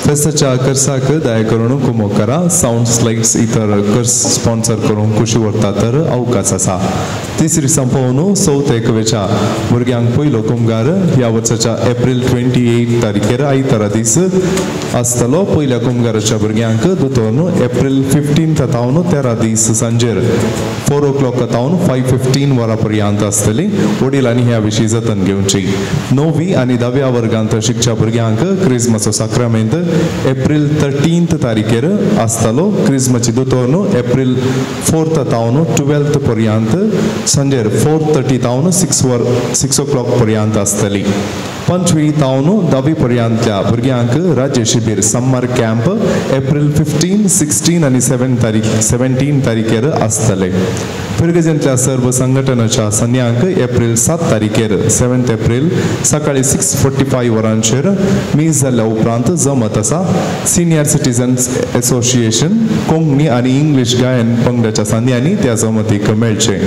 फेस्ताच्या खर्चाक दया करून कुमो करा. सावंड स्लायड्स इतर खर्च स्पॉन्सर करूंक खुशी व्हरता तर अवकाश आसा. तिसरी संपोवन चवथ एकवेच्या भुरग्यांक पयलो कुमगार ह्या वर्साच्या एप्रील 28 तारखेर आयतारा दीस आसतलो. पयल्या कुमगाराच्या भुरग्यांक दोतोर एप्रील 15 तावन 13 दीस सांजेर 4 o'clock तावन 5:15 वरां पर्यंत आसतली. वडिलांनी ह्या विशीं जतन घेवची. 9वी आनी 10व्या वर्गांत शिकच्या भुरग्यांक क्रिजमाचो साक्रामेंत एप्रील 13 तारखेर आसतलो. क्रिजमाची दोतोर एप्रील 4 तावन 12 पर्यंत सांजेर 4:30 तावन 6 o'clock पर्यंत आसतली. 5वी तावन 10वी पर्यंतल्या भुरग्यांक राज्य शिबीर समर कॅम्प एप्रील 15, 16 आनी 17 तारखेर आसतले. फिरगजेंतल्या सर्व संघटनाच्या संज्ञांक एप्रील 7 तारखेर 7 एप्रील सकाळी 6:45 वरांचेर मीस जाल्ल्या उपरांत जमत आसा. सिनियर सिटीजन्स एसोसिएशन कोंकणी आनी इंग्लीश गायन पंगडाच्या संज्ञांनी त्या जमतीक मेळचे.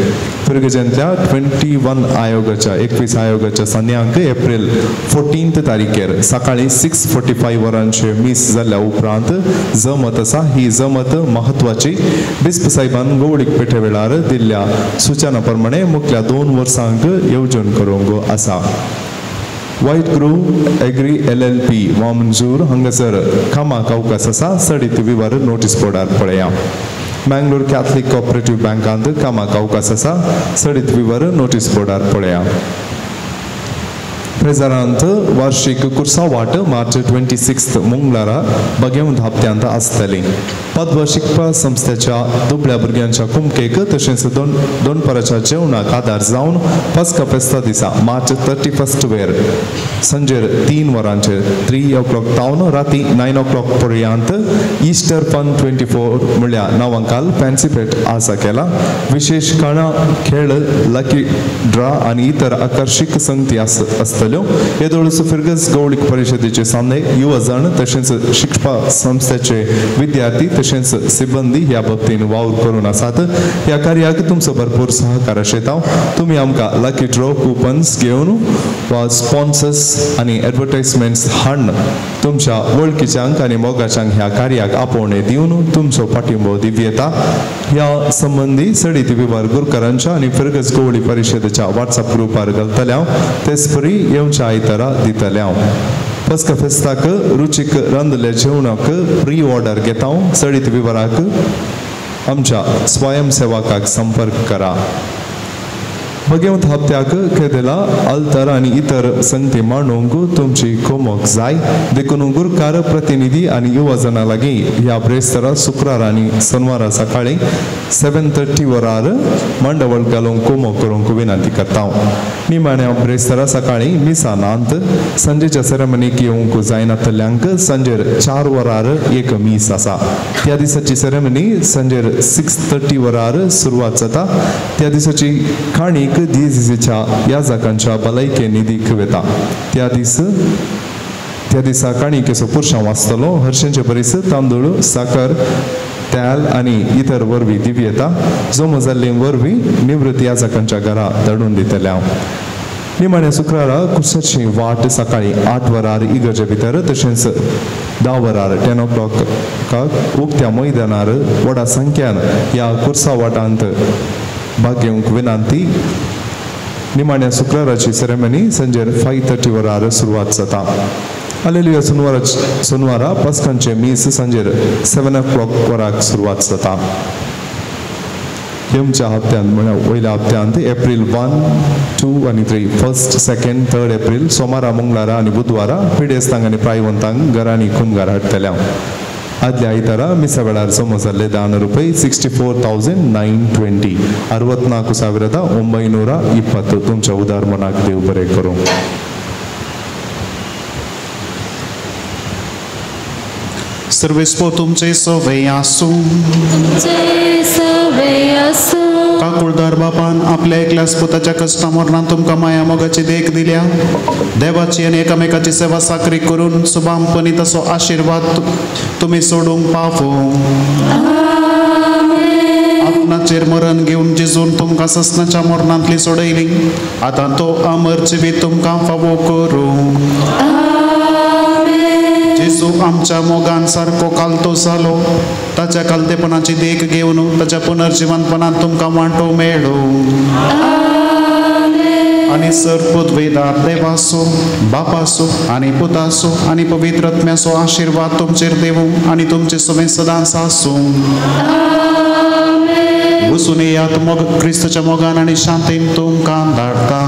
फिरगजेंतल्या 21 आयोगाच्या 21 आयोगाच्या संज्ञांक एप्रील 14 तारखेर सकाळी 6:45 वरांचे मीस जाल्ल्या उपरांत जमत आसा. ही जमत म्हत्वाची. बिस्प साहेबान गोवडीक पेठे वेळार दिल्ल्या सूचना प्रमाणे मुखल्या 2 वर्सांक येवजण करूंक आसा. White Grove Agri LLP Vamanjoor हांगासर कामाक अवकाश आसा. चडीत विवर नोटीस बोर्डार पळया. मँगलोर कॅथलीक कॉपरेटिव्ह बँकांत कामाक अवकाश आसा. चडीत विवर नोटीस बोर्डार पळया. प्रेजरांत वार्षिक कुर्सावाट मार्च 26 मंगळारा बगेवंत हप्त्यांत आसतली. पदवा शिकपा संस्थेच्या दुबळ्या भुरग्यांच्या कुमकेक तशेंच दोनपराच्या जेवणाक आदार जावन पस्का फेस्ता दिसा मार्च 31 वेर सांजेर 3 वरांचेर 3 o'clock तावन राती 9 o'clock पर्यंत इस्टर फन 24 म्हणल्यार नांवांकाल फॅन्सी पेट आसा केला. विशेष काणा खेळ लकी ड्रा आनी इतर आकर्शीक संगती आसतल्यो. येदोळचो फिरगज गौळीक परिशदेचे सामने युवजण तशेंच शिकपा संस्थेचे विद्यार्थी तशेंच सिब्बंदी ह्या बाबतीन वावर करून आसात. ह्या कार्याक तुमचो भरपूर सहकार आशेता. तुमी आमकां लकी ड्रॉ कुपन्स घेवन वा स्पॉन्सर्स आनी एडवर्टायजमेंट्स हाडून तुमच्या वळखीच्यांक आनी मोगाच्यांक ह्या कार्याक आपोवणें दिवन तुमचो पाठिंबो दिवं येता. ह्या संबंदी चडीत विवर गुरकारांच्या आनी फिरगज गौळी परिशदेच्या व्हॉट्सअप ग्रुपार घालतले हांव. तेच परी येवच्या आयतारा दितले हांव. पस्का फेस्ताक रुचीक रांदले जेवणाक प्री ऑर्डर घेता. चडीत विवराक आमच्या स्वयंसेवकाक संपर्क करा. भगवंत हप्त्याक केदेला अल्तर आनी इतर संगती मांडूंक तुमची कोमक जाय. देखून गुरकार प्रतिनिधी आनी युवजना लागीं ह्या ब्रेस्तारा शुक्रार आनी शनवारा सकाळी 7:30 वरार मांडावळ घालूंक कोमक करूंक विनंती करता. निमाण्या ब्रेस्तारा सकाळी मिसा नांत सांजेच्या सेरेमनीक येवंक जायनातल्यांक सांजेर 4 वरार एक मीस आसा. त्या दिसाची सेरेमनी सांजेर 6:30 वरार सुरवात जाता. त्या दिसाची काणीक दिजीच्या याजकांच्या भलायके निधीक वेता. त्या दिसा काणिकेचो पुरशांव आसतलो. हरशेंचे बरीच तांदूळ साकर तेल आनी इतर वरवीं दिवं येता. जमो जाल्ले वरवीं निवृत्त याजकांच्या घरा धाडून दितले हांव. निमाण्या शुक्रारा कुर्साची वाट सकाळी 8 वरार इगर्जे भितर तशेंच 10 वरार 10 o'clock उक्त्या मैदानार व्हडा संख्यान ह्या कुर्सा वाटांत भाग घेवंक विनंती. निमाण्या शुक्राराची सेरेमनी सांजेर 5:30 वरार सुरवात जाता. आलेलुया सोनवारा पस्कांचे मीस सांजेर 7 o'clock वराक सुरवात जाता. येमच्या हप्त्यांत म्हळ्यार वयल्या हप्त्यांत एप्रील 1, 2 आनी 3 1st, 2nd, 3rd April सोमारा, मंगळारा आनी बुधवारा पिडेस्तांक आनी प्रायवंतांक घरांनी कुमगार हाडटल्या. आदल्या आयतारा मिसा वेळार जमा जाल्ले दान रुपये 64,920 64,920. तुमच्या उदार मनाक देव बरें करूं. सर्वेस्पो तुमचे सवे आसूं. काकुळदार बापान आपल्या एकल्याच पुताच्या कश्टा मरणान तुमकां माया मोगाची देख दिल्या. देवाची आनी एकामेकाची सेवा साकरी करून सुबामपणी तसो आशिर्वाद तुमी सोडूंक पावो. आपणाचेर मरण घेवन जेजून तुमकां ससनाच्या मरणांतली सोडयली. आतां तो अमर जिवीत तुमकां फावो करूं. जेजू आमच्या मोगान सारको कालतो जालो. ताच्या कालतेपणाची देख घेवन ताच्या पुनर्जिवनपणान तुमकां वांटो मेळो. आनी सर पदवेदार देवाचो, बापाचो आनी पुताचो आनी पवित्र आत्म्याचो आशिर्वाद तुमचेर देवूं आनी तुमचे समेत सदांच आसूं. वचून येयात मोग क्रिस्तच्या मोगान आनी शांतीन तुमकां धाडटा.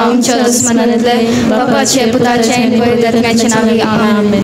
आमच्या दुस्मनांतले बापाचे पुताचे आनी पवित्र आत्म्याचे नांवान आमेन.